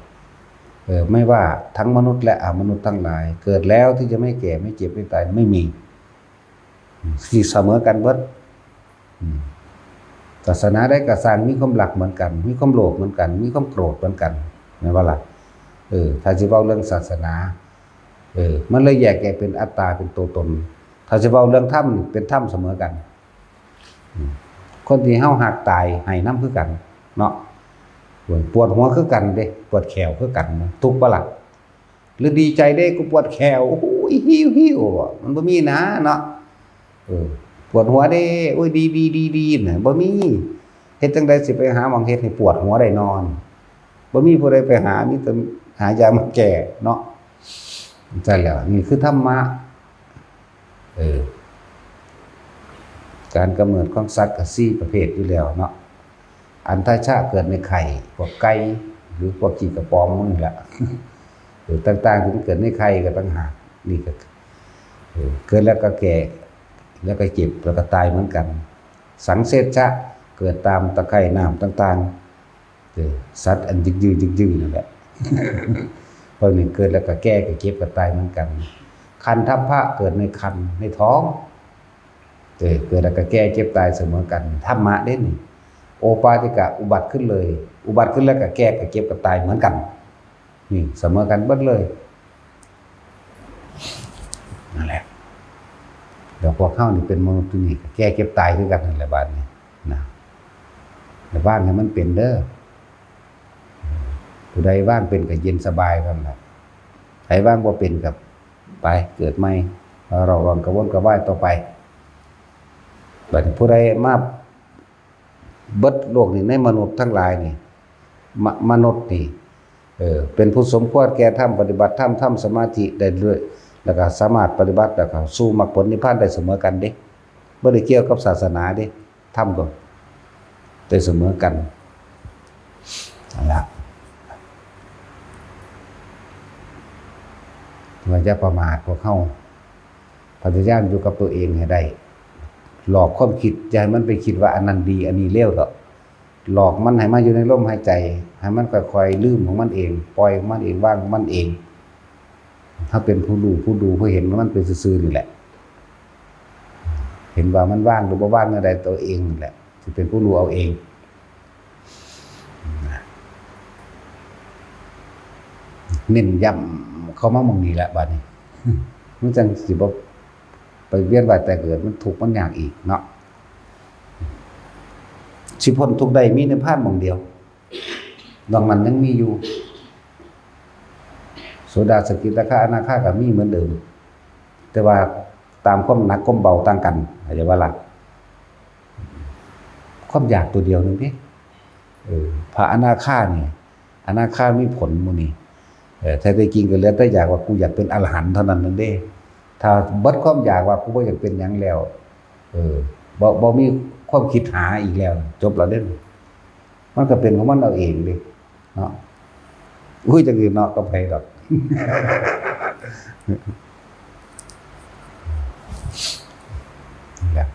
เออ ไม่ว่าทั้งมนุษย์และอมนุษย์ทั้งหลาย เกิดแล้วที่จะไม่แก่ ไม่เจ็บ ไม่ตาย ไม่มี สิเสมอกันเบิด อืม ศาสนาใดก็ซ่างมีความรักเหมือนกัน มีความโลภเหมือนกัน มีความโกรธเหมือนกัน แม่นบ่ล่ะ เออ ถ้าสิเว้าเรื่องศาสนา เออ มันเลยแยกแยะเป็นอัตตา เป็นตัวตน ถ้าสิเว้าเรื่องธรรมนี่เป็นธรรมเสมอกัน อืม คนที่เฮาฮักตายให้นำคือกัน เนาะ ปวดหัวคือกันเด้ ปวดแข้วคือกัน ทุกข์บ่ล่ะ หรือดีใจเด้ กูปวดแข้ว โอ้ย หิวหิว มันบ่มีนะเนาะ เออ ปวดหัวเด้ โอ้ย ดีดีดีดีน่ะ บ่มี เฮ็ดจั่งใดสิไปหาหม่องเฮ็ดให้ปวดหัวได้นอน บ่มีผู้ใดไปหา มีแต่หายามาแก้เนาะ ซั่นแหละ นี่คือธรรมะ เออ การกำเนิดของสัตว์ก็สี่ประเภทอยู่แล้วเนาะ อัณฑชะเกิดในไข่ พวกไก่ หรือพวกขี้กระป๋องหมู่นี่แหละ เออ ต่างๆ ที่มันเกิดในไข่ก็ต่างหาก นี่ก็ เออ เกิดแล้วก็แก่ แล้วก็เจ็บ แล้วก็ตายเหมือนกัน สังเสชชะ เกิดตามตะไคร่น้ำต่างๆ เออ สัตว์อันยึกยือยึกยือนั่นแหละ พวกนี้เกิดแล้วก็แก่ ก็เจ็บ ก็ตายเหมือนกัน คันทัพพะ เกิดในครรภ์ ในท้อง เออ เกิดแล้วก็แก่เจ็บตายเสมอกัน ธรรมะเด้นี่ โอปาติกะอุบัติขึ้นเลย อุบัติขึ้นแล้วก็แก่ก็เจ็บก็ตายเหมือนกัน นี่เสมอกันเบิดเลย นั่นแหละ แล้วพวกเฮานี่เป็นมนุษย์ที่นี่ก็แก่เจ็บตายคือกันนั่นแหละบาดนี้นะ แต่ว่างให้มันเป็นเด้อ ผู้ใดว่างเป็นก็เย็นสบายกันแหละ ใครว่างบ่เป็นก็ไปเกิดใหม่ เราลองกระวนกระวายต่อไป บัดนี้ผู้ใดมาเบิดโลกนี่ ในมนุษย์ทั้งหลายนี่ มะ- มนุษย์นี่ เออ เป็นผู้สมควรแก่ธรรม ปฏิบัติธรรม ทำสมาธิได้ด้วย แล้วก็สามารถปฏิบัติแล้วก็สู่มรรคผลนิพพานได้เสมอกันเด้ บ่ได้เกี่ยวกับศาสนาเด้ ธรรมก็ได้เสมอกัน นั่นล่ะ ว่าอย่าประมาทพวกเฮา พยายามอยู่กับตัวเองให้ได้ หลอกความคิด อย่าให้มันไปคิดว่าอันนั้นดี อันนี้เลวเถาะ หลอกมันให้มาอยู่ในลมหายใจ ให้มันค่อยๆลืมของมันเอง ปล่อยของมันเอง วางของมันเอง เฮาเป็นผู้รู้ผู้ดูผู้เห็นมันไปซื่อๆนี่แหละ เห็นว่ามันว่างหรือบ่ว่างแนวใด ตัวเองนี่แหละสิเป็นผู้รู้เอาเอง เน้นย้ำเข้ามาหม่องนี้แหละบาดนี้ มันจั่งสิบ่ไปเวียนว่ายตายเกิด มันทุกข์มันยากอีกเนาะ สิพ้นทุกข์ได้มีนิพพานหม่องเดียว นอกนั้นยังมีอยู่ โสดา สกิทาคา อนาคาก็มีเหมือนเดิม แต่ว่าตามความหนักความเบาต่างกัน เข้าใจบ่ล่ะ ความอยากตัวเดียวหนึ่งเด้ เออ พระอนาคานี่ อนาคามีผลหมู่นี่ เออ แท้ๆจริงก็เหลือแต่อยากว่ากูอยากเป็นอรหันต์เท่านั้นนั่นเด้ ถ้าเบิดความอยากว่ากูบ่อยากเป็นหยังแล้ว เออ บ่- บ่มีความคิดหาอีกแล้ว จบแล้วเด้ มันก็เป็นของมันเอาเองเด้ เนาะ อุ้ย จักสิเนาะกับไผดอก นี่แหละ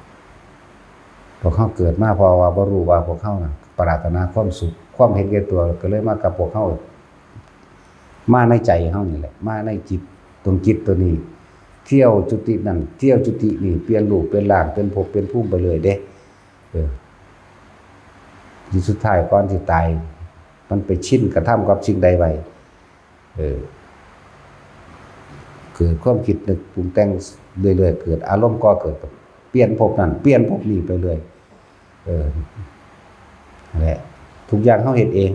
พวกเฮาเกิดมาเพราะว่าบ่รู้ว่าพวกเฮาน่ะปรารถนาความสุข ความเห็นแก่ตัวก็เลยมากับพวกเฮา มาในใจเฮานี่แหละ มาในจิต ตรงจิตตัวนี้ เที่ยวจุตินั่น เที่ยวจุตินี่ เปลี่ยนรูปเปลี่ยนร่าง เปลี่ยนภพเปลี่ยนภูมิไปเรื่อยเด้ เออ ที่สุดท้ายก่อนสิตาย มันไปชินกระทำกับสิ่งใดไว้ เออ เกิดความคิดนึกปรุงแต่งเรื่อยๆ เกิดอารมณ์ก่อเกิด เปลี่ยนภพนั่น เปลี่ยนภพนี้ไปเรื่อย เออ นั่นแหละ ทุกอย่างเฮาเฮ็ดเอง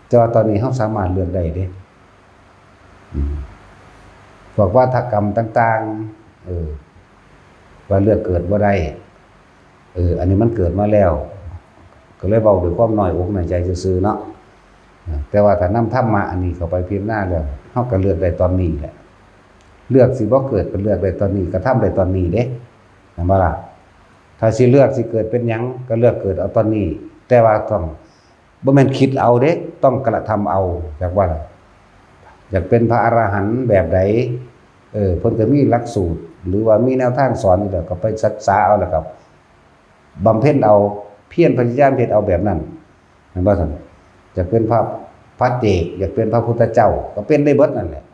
แต่ว่าตอนนี้เฮาสามารถเลือกได้เด้ อืม พวกวาทกรรมต่างๆ เออ ว่าเลือกเกิดบ่ได้ เออ อันนี้มันเกิดมาแล้ว ก็เลยเว้าด้วยความน้อยอกน้อยใจซื่อๆ เนาะ แต่ว่าถ้านำธรรมะอันนี้เข้าไปพิจารณาแล้ว เฮาก็เลือกได้ตอนนี้แหละ เลือกสิบ่เกิดก็เลือกได้ตอนนี้ กระทำได้ตอนนี้เด้ แม่นบ่ล่ะ? ถ้าสิเลือกสิเกิดเป็นหยังก็เลือกเกิดเอาตอนนี้ แต่ว่าต้อง บ่แม่นคิดเอาเด้ ต้องกระทำเอา จักว่าล่ะ อยากเป็นพระอรหันต์แบบใด เออ เพิ่นก็มีหลักสูตร หรือว่ามีแนวทางสอนอยู่แล้ว ก็ไปศึกษาเอาแล้วก็บำเพ็ญเอา เพียรพยายามเฮ็ดเอาแบบนั้น แม่นบ่ซั่น? อยากเป็นพระ พระเอก อยากเป็นพระพุทธเจ้า ก็เป็นได้เบิดนั่นแหละ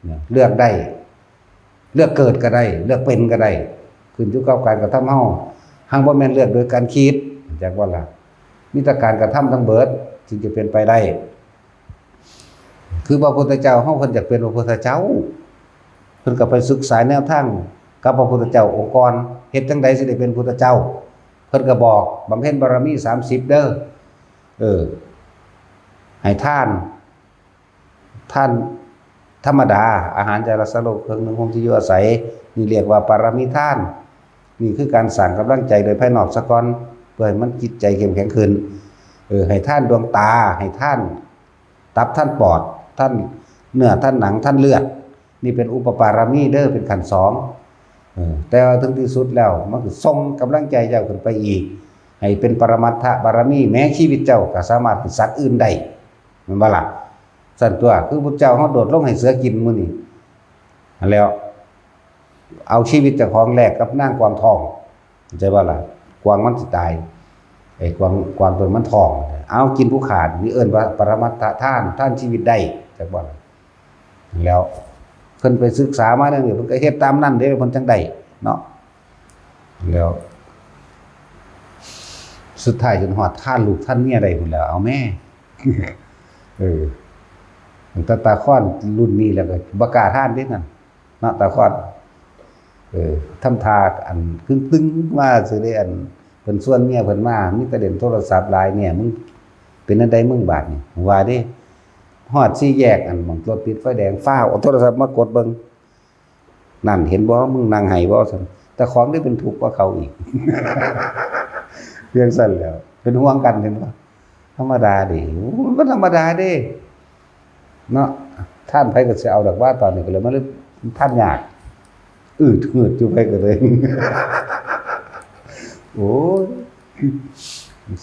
เนี่ย เลือกได้ เลือกเกิดก็ได้ เลือกเป็นก็ได้ ขึ้นอยู่กับการกระทำเฮา หังบ่แม่นเลือกโดยการคิด จักว่าล่ะ มีแต่การกระทำทั้งเบิด จึงจะเป็นไปได้ คือพระพุทธเจ้าเฮา เพิ่นอยากเป็นพระพุทธเจ้า เพิ่นก็ไปศึกษาแนวทางกับพระพุทธเจ้าองค์ก่อน เฮ็ดจั่งใดสิได้เป็นพุทธเจ้า เพิ่นก็บอก บำเพ็ญบารมีสามสิบเด้อ เออ ให้ทาน ทานธรรมดา อาหารจาระสโลค เครื่องนึ่งห่มที่อยู่อาศัย นี่เรียกว่าปารมีทาน นี่คือการสร้างกำลังใจโดยภายนอกซะก่อน เพื่อให้มันจิตใจเข้มแข็งขึ้น เออ ให้ทานดวงตา ให้ทานตับ ทานปอด ทานเนื้อ ทานหนัง ทานเลือด นี่เป็นอุปปารมีเด้อ เป็นขั้นสอง เออ แต่ว่าถึงที่สุดแล้ว มันก็ส่งกำลังใจเจ้าขึ้นไปอีก ให้เป็นปรมัตถบารมี แม้ชีวิตเจ้าก็สามารถเป็นสัตว์อื่นได้ แม่นบ่ล่ะ? ซั่นตั๊ว คือพุทธเจ้าเฮาโดดลงให้เสือกินมื้อนี้ หั้นแหล้ว เอาชีวิตเจ้าของแลกกับนางกวางทอง เข้าใจบ่ล่ะ? กวางมันสิตาย ไอ้กวาง กวางตัวมันท้อง เอากินผู้ขาด นี่เอิ้นว่าปรมัตถทาน ทานชีวิตได้ จักบ่ล่ะ? แล้วเพิ่นไปศึกษามาแนวนี้ เพิ่นก็เฮ็ดตามนั้นเด้ เพิ่นจั่งได้เนาะ แล้วสุดท้ายจนฮอดทานลูกทานเมียได้พุ้นแหล้ว เอาแม่ เออ ตั้งแต่ตาคอนรุ่นนี้แล้วก็บ่กล้าทานเด้นั่น เนาะ ตาคอน เออ ทำท่าอันตึงๆมาซื่อเด้ อันเพิ่นชวนเมียเพิ่นมา มีแต่เล่นโทรศัพท์หลาย เนี่ย มึงเป็นจั่งใดมึงบาดนี่ ว่าเด้ ฮอดสี่แยก อันหม่องรถติดไฟแดง ฟ้าวเอาโทรศัพท์มากดเบิ่ง นั่น เห็นบ่ มึงนั่งไห้บ่ ซั่น แต่ของนี่เป็นทุกข์กว่าเขาอีก เรื่องซั่นแหล้ว เป็นห่วงกัน เห็นบ่ ธรรมดาเด้ โอ้ มันธรรมดาเด้ เนาะ ทานไผก็สิเอาดอกว่า ตอนนี้ก็เลยมาเลยทานยาก อืดหืดอยู่ ไผก็เลย โอ้ย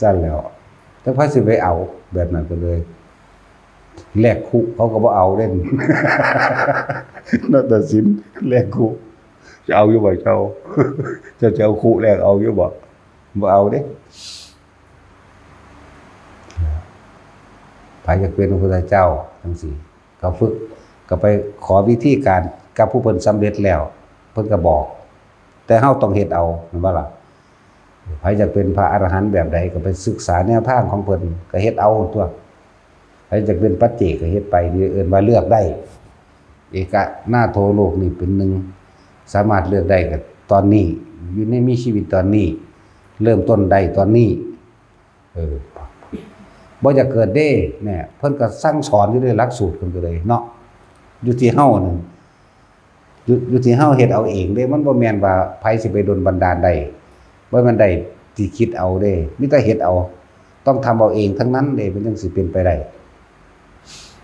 ซั่นแหล้ว แต่ไผสิไปเอาแบบนั้นก็เลย แลกคุ เขาก็บ่เอาเด้ นาฏศิลป์แลกคุ จะเอาอยู่บ่เจ้า เจ้าจะเอาคุแลกเอาอยู่บ่ บ่เอาเด้ ไผอยากเป็นพระพุทธเจ้าจั่งซี้ ก็ฝึก ก็ไปขอวิธีการกับผู้เพิ่นสำเร็จแล้ว เพิ่นก็บอก แต่เฮาต้องเฮ็ดเอา แม่นบ่ล่ะ ไผอยากเป็นพระอรหันต์แบบใดก็ไปศึกษาแนวทางของเพิ่น ก็เฮ็ดเอาตั๊ว ไผอยากเป็นปัจเจกก็เฮ็ดไป นี่เอิ้นว่าเลือกได้ เอกนาโถ โลกนี้เป็นหนึ่ง สามารถเลือกได้ก็ตอนนี้ อยู่ในมีชีวิตตอนนี้ เริ่มต้นได้ตอนนี้ เออ บ่อยากเกิดเด้ เนี่ย เพิ่นก็สั่งสอนอยู่ในหลักสูตรเพิ่นก็เลยเนาะ อยู่ที่เฮานั่น อยู่ อยู่ที่เฮาเฮ็ดเอาเองเด้ มันบ่แม่นว่าไผสิไปดลบันดาลได้ บ่แม่นได้ที่คิดเอาเด้ มีแต่เฮ็ดเอา ต้องทำเอาเองทั้งนั้นเด้ มันจั่งสิเป็นไปได้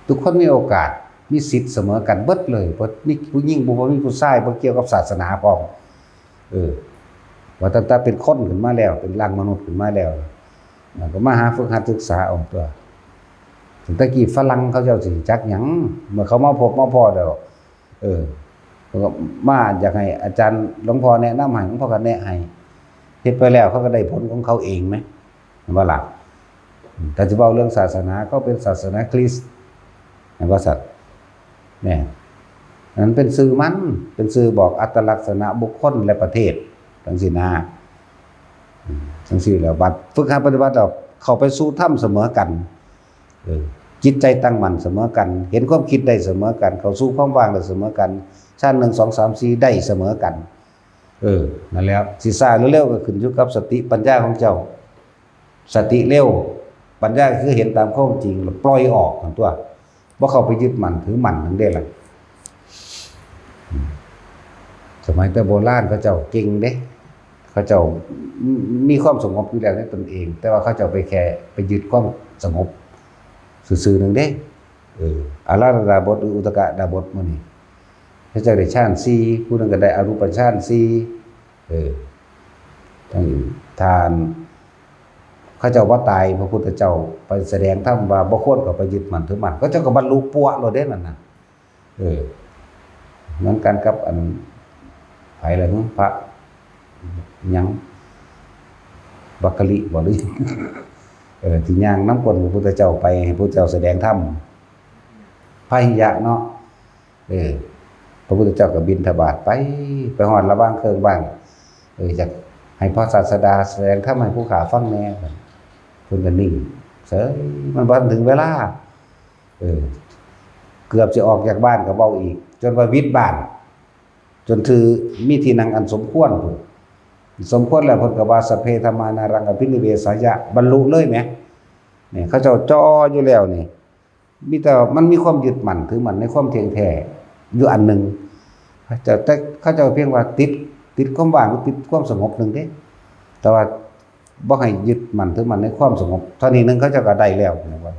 ทุกคนมีโอกาส มีสิทธิ์เสมอกันเบิดเลย บ่มีผู้หญิง บ่ บ่มีผู้ชาย บ่เกี่ยวกับศาสนาพร้อม เออ ว่าตั้งแต่เป็นคนขึ้นมาแล้ว เป็นร่างมนุษย์ขึ้นมาแล้ว มันก็มาหาฝึกหัดศึกษาเอาตั๊ว ตั้งแต่กี้ฝรั่งเขาเจ้าสิจักหยัง เมื่อเขามาพบมาพ้อแล้ว เออ เขาก็มาอยากให้อาจารย์หลวงพ่อแนะนำให้ หลวงพ่อก็แนะให้ เฮ็ดไปแล้วเขาก็ได้ผลของเขาเองไหม เห็นบ่ล่ะ แต่สิเว้าเรื่องศาสนา เขาเป็นศาสนาคริสต์ เห็นบ่สัตว์ เนี่ย อันนั้นเป็นชื่อมัน เป็นชื่อบอกอัตลักษณะบุคคลและประเทศ จั่งซี้นะ อืม จั่งซี้แล้ว บัดฝึกหัดปฏิบัติแล้ว เข้าไปสู่ธรรมเสมอกัน เออ จิตใจตั้งมั่นเสมอกัน เห็นความคิดได้เสมอกัน เข้าสู่ความว่างได้เสมอกัน ฌานหนึ่ง สอง สาม สี่ ได้เสมอกัน เออ นั่นแหละ สิช้าหรือเร็วก็ขึ้นอยู่กับสติปัญญาของเจ้า สติเร็ว ปัญญาคือเห็นตามความจริง แล้วปล่อยออกนั่นตั๊ว บ่เข้าไปยึดมั่นถือมั่นนั่นเด้ล่ะ อืม สมัยแต่โบราณเขาเจ้าเก่งเด้ เขาเจ้ามีความสงบอยู่แล้วในตนเอง แต่ว่าเขาเจ้าไปแค่ไปยึดความสงบซื่อๆหนึ่งเด้ เออ อาราธดาบทหรืออุทกดาบทมื้อนี้ เขาเจ้าได้ฌานสี่ ผู้หนึ่งก็ได้อรูปฌานสี่ เออ ทั้งทาน เขาเจ้าว่าตาย พระพุทธเจ้าไปแสดงธรรมว่าบ่ควรเข้าไปยึดมั่นถือมั่น เขาเจ้าก็บรรลุปั๊วโลดเด้นั่นน่ะ เออ เหมือนกันกับอัน ไผล่ะ พระหยัง วักกะลิบ่ หรือ เออ ที่ย่างนำก้นพระพุทธเจ้าไป ให้พระพุทธเจ้าแสดงธรรม พาหิยะเนาะ เออ พระพุทธเจ้าก็บิณฑบาตไป ไปฮอดระหว่างเคิงบ้าน เออ อยากให้พระศาสดาแสดงธรรมให้ผู้ข้าฟังแหน่ เพิ่นก็นิ่งเฉย มันบ่ทันถึงเวลา เออ เกือบสิออกจากบ้านก็เว้าอีก จนว่าวิดบ้าน จนถือมีที่นั่งอันสมควรพุ้น สมควรแล้วเพิ่นก็ว่า สัพเพธัมมานารังอภินิเวสายะ บรรลุเลยแหม เนี่ย เขาเจ้าจ่ออยู่แล้วนี่ มีแต่มันมีความยึดมั่นถือมั่นในความเที่ยงแท้อยู่อันหนึ่ง เขาเจ้า แต่เขาเจ้าเพียงว่าติด ติดความว่าง ติดความสงบหนึ่งเด้ แต่ว่าบ่ให้ยึดมั่นถือมั่นในความสงบ เท่านี้หนึ่งเขาเจ้าก็ได้แล้วนะว่า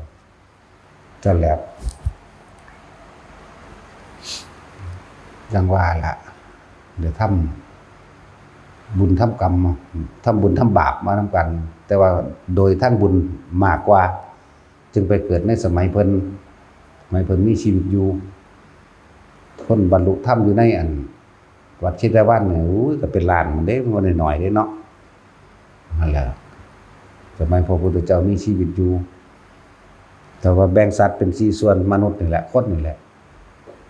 จั่งแล้ว จั่งว่าล่ะ เดี๋ยวทำบุญทำกรรม ทำบุญทำบาปมานำกัน แต่ว่าโดยทางบุญมากกว่า จึงไปเกิดในสมัยเพิ่น สมัยเพิ่นมีชีวิตอยู่ คนบรรลุธรรมอยู่ในอัน วัดเชตวันเนี่ย โอ้ย ก็เป็นล้านมันเด้ มันบ่น้อยๆเด้เนาะ นั่นแหละ สมัยพระพุทธเจ้ามีชีวิตอยู่ แต่ว่าแบ่งสัตว์เป็นสี่ส่วน มนุษย์นี่แหละ คนนี่แหละ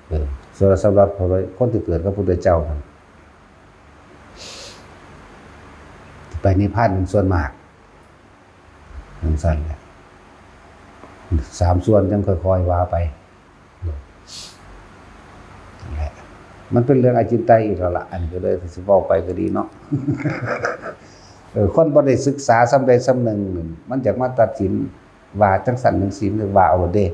เออ ส่วนสำหรับคนที่เกิดกับพุทธเจ้านั่น ไปนิพพานเป็นส่วนมากจั่งซั้นแหละ สามส่วนจั่งค่อยๆว่าไป นั่นแหละ มันเป็นเรื่องอจินไตยอีกแล้วล่ะ อันนี้ก็เลยสิเว้าไปก็ดีเนาะ เออ คนบ่ได้ศึกษาส่ำใดส่ำหนึ่ง มันอยากมาตัดสินว่าจั่งซั้นจั่งซี้ หรือว่าเอาโลดเด้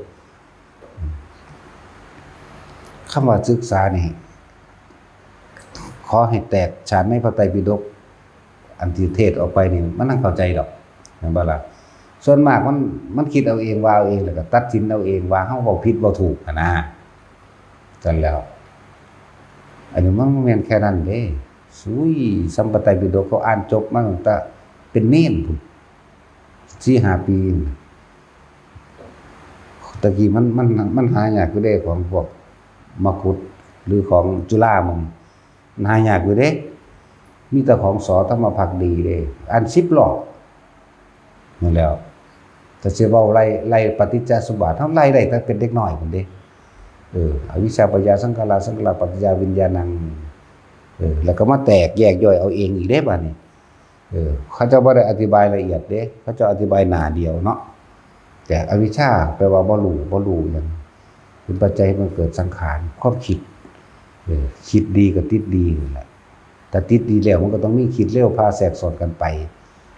คำว่าศึกษานี่ ขอให้แตกฉานในพระไตรปิฎก อันที่เทศน์ออกไปนี่ มันจั่งเข้าใจดอก แม่นบ่ล่ะ ส่วนมากมัน มันคิดเอาเอง ว่าเอาเอง แล้วก็ตัดสินเอาเองว่าเฮาเว้าผิดเว้าถูกหั้นนะ จั่งซั้นแล้ว อันนี้มันบ่แม่นแค่นั้นเด้ ซุย ส่ำพระไตรปิฎกเขาอ่านจบมาตั้งแต่เป็นเณรพู้น สี่ห้าปี ตะกี้มัน มัน มันหายากอยู่เด้ ของพวกมกุฏ หรือของจุฬามัน มันหายากอยู่เด้ มีแต่ของ ส.ธรรมภักดีเด้ อ่านสิบรอบ นั่นแหล้ว แต่สิเว้าไล่ ไล่ปฏิจจสมุปบาท เฮาไล่ได้ตั้งเป็นเด็กน้อยพู้นเด้ เออ อวิชชาปัจจยาสังขารา สังขาราปัจจยวิญญาณัง เออ แล้วก็มาแตกแยกย่อยเอาเองอีกเด้ บัดนี้ เออ เขาเจ้าบ่ได้อธิบายละเอียดเด้ เขาเจ้าอธิบายหน้าเดียวเนาะ แต่อวิชชาแปลว่าบ่รู้ บ่รู้หยัง เป็นปัจจัยให้มันเกิดสังขาร ความคิด เออ คิดดีก็ติดดีนั่นแหละ แต่ติดดีแล้วมันก็ต้องมีคิดเลวพาแทรกซ้อนกันไป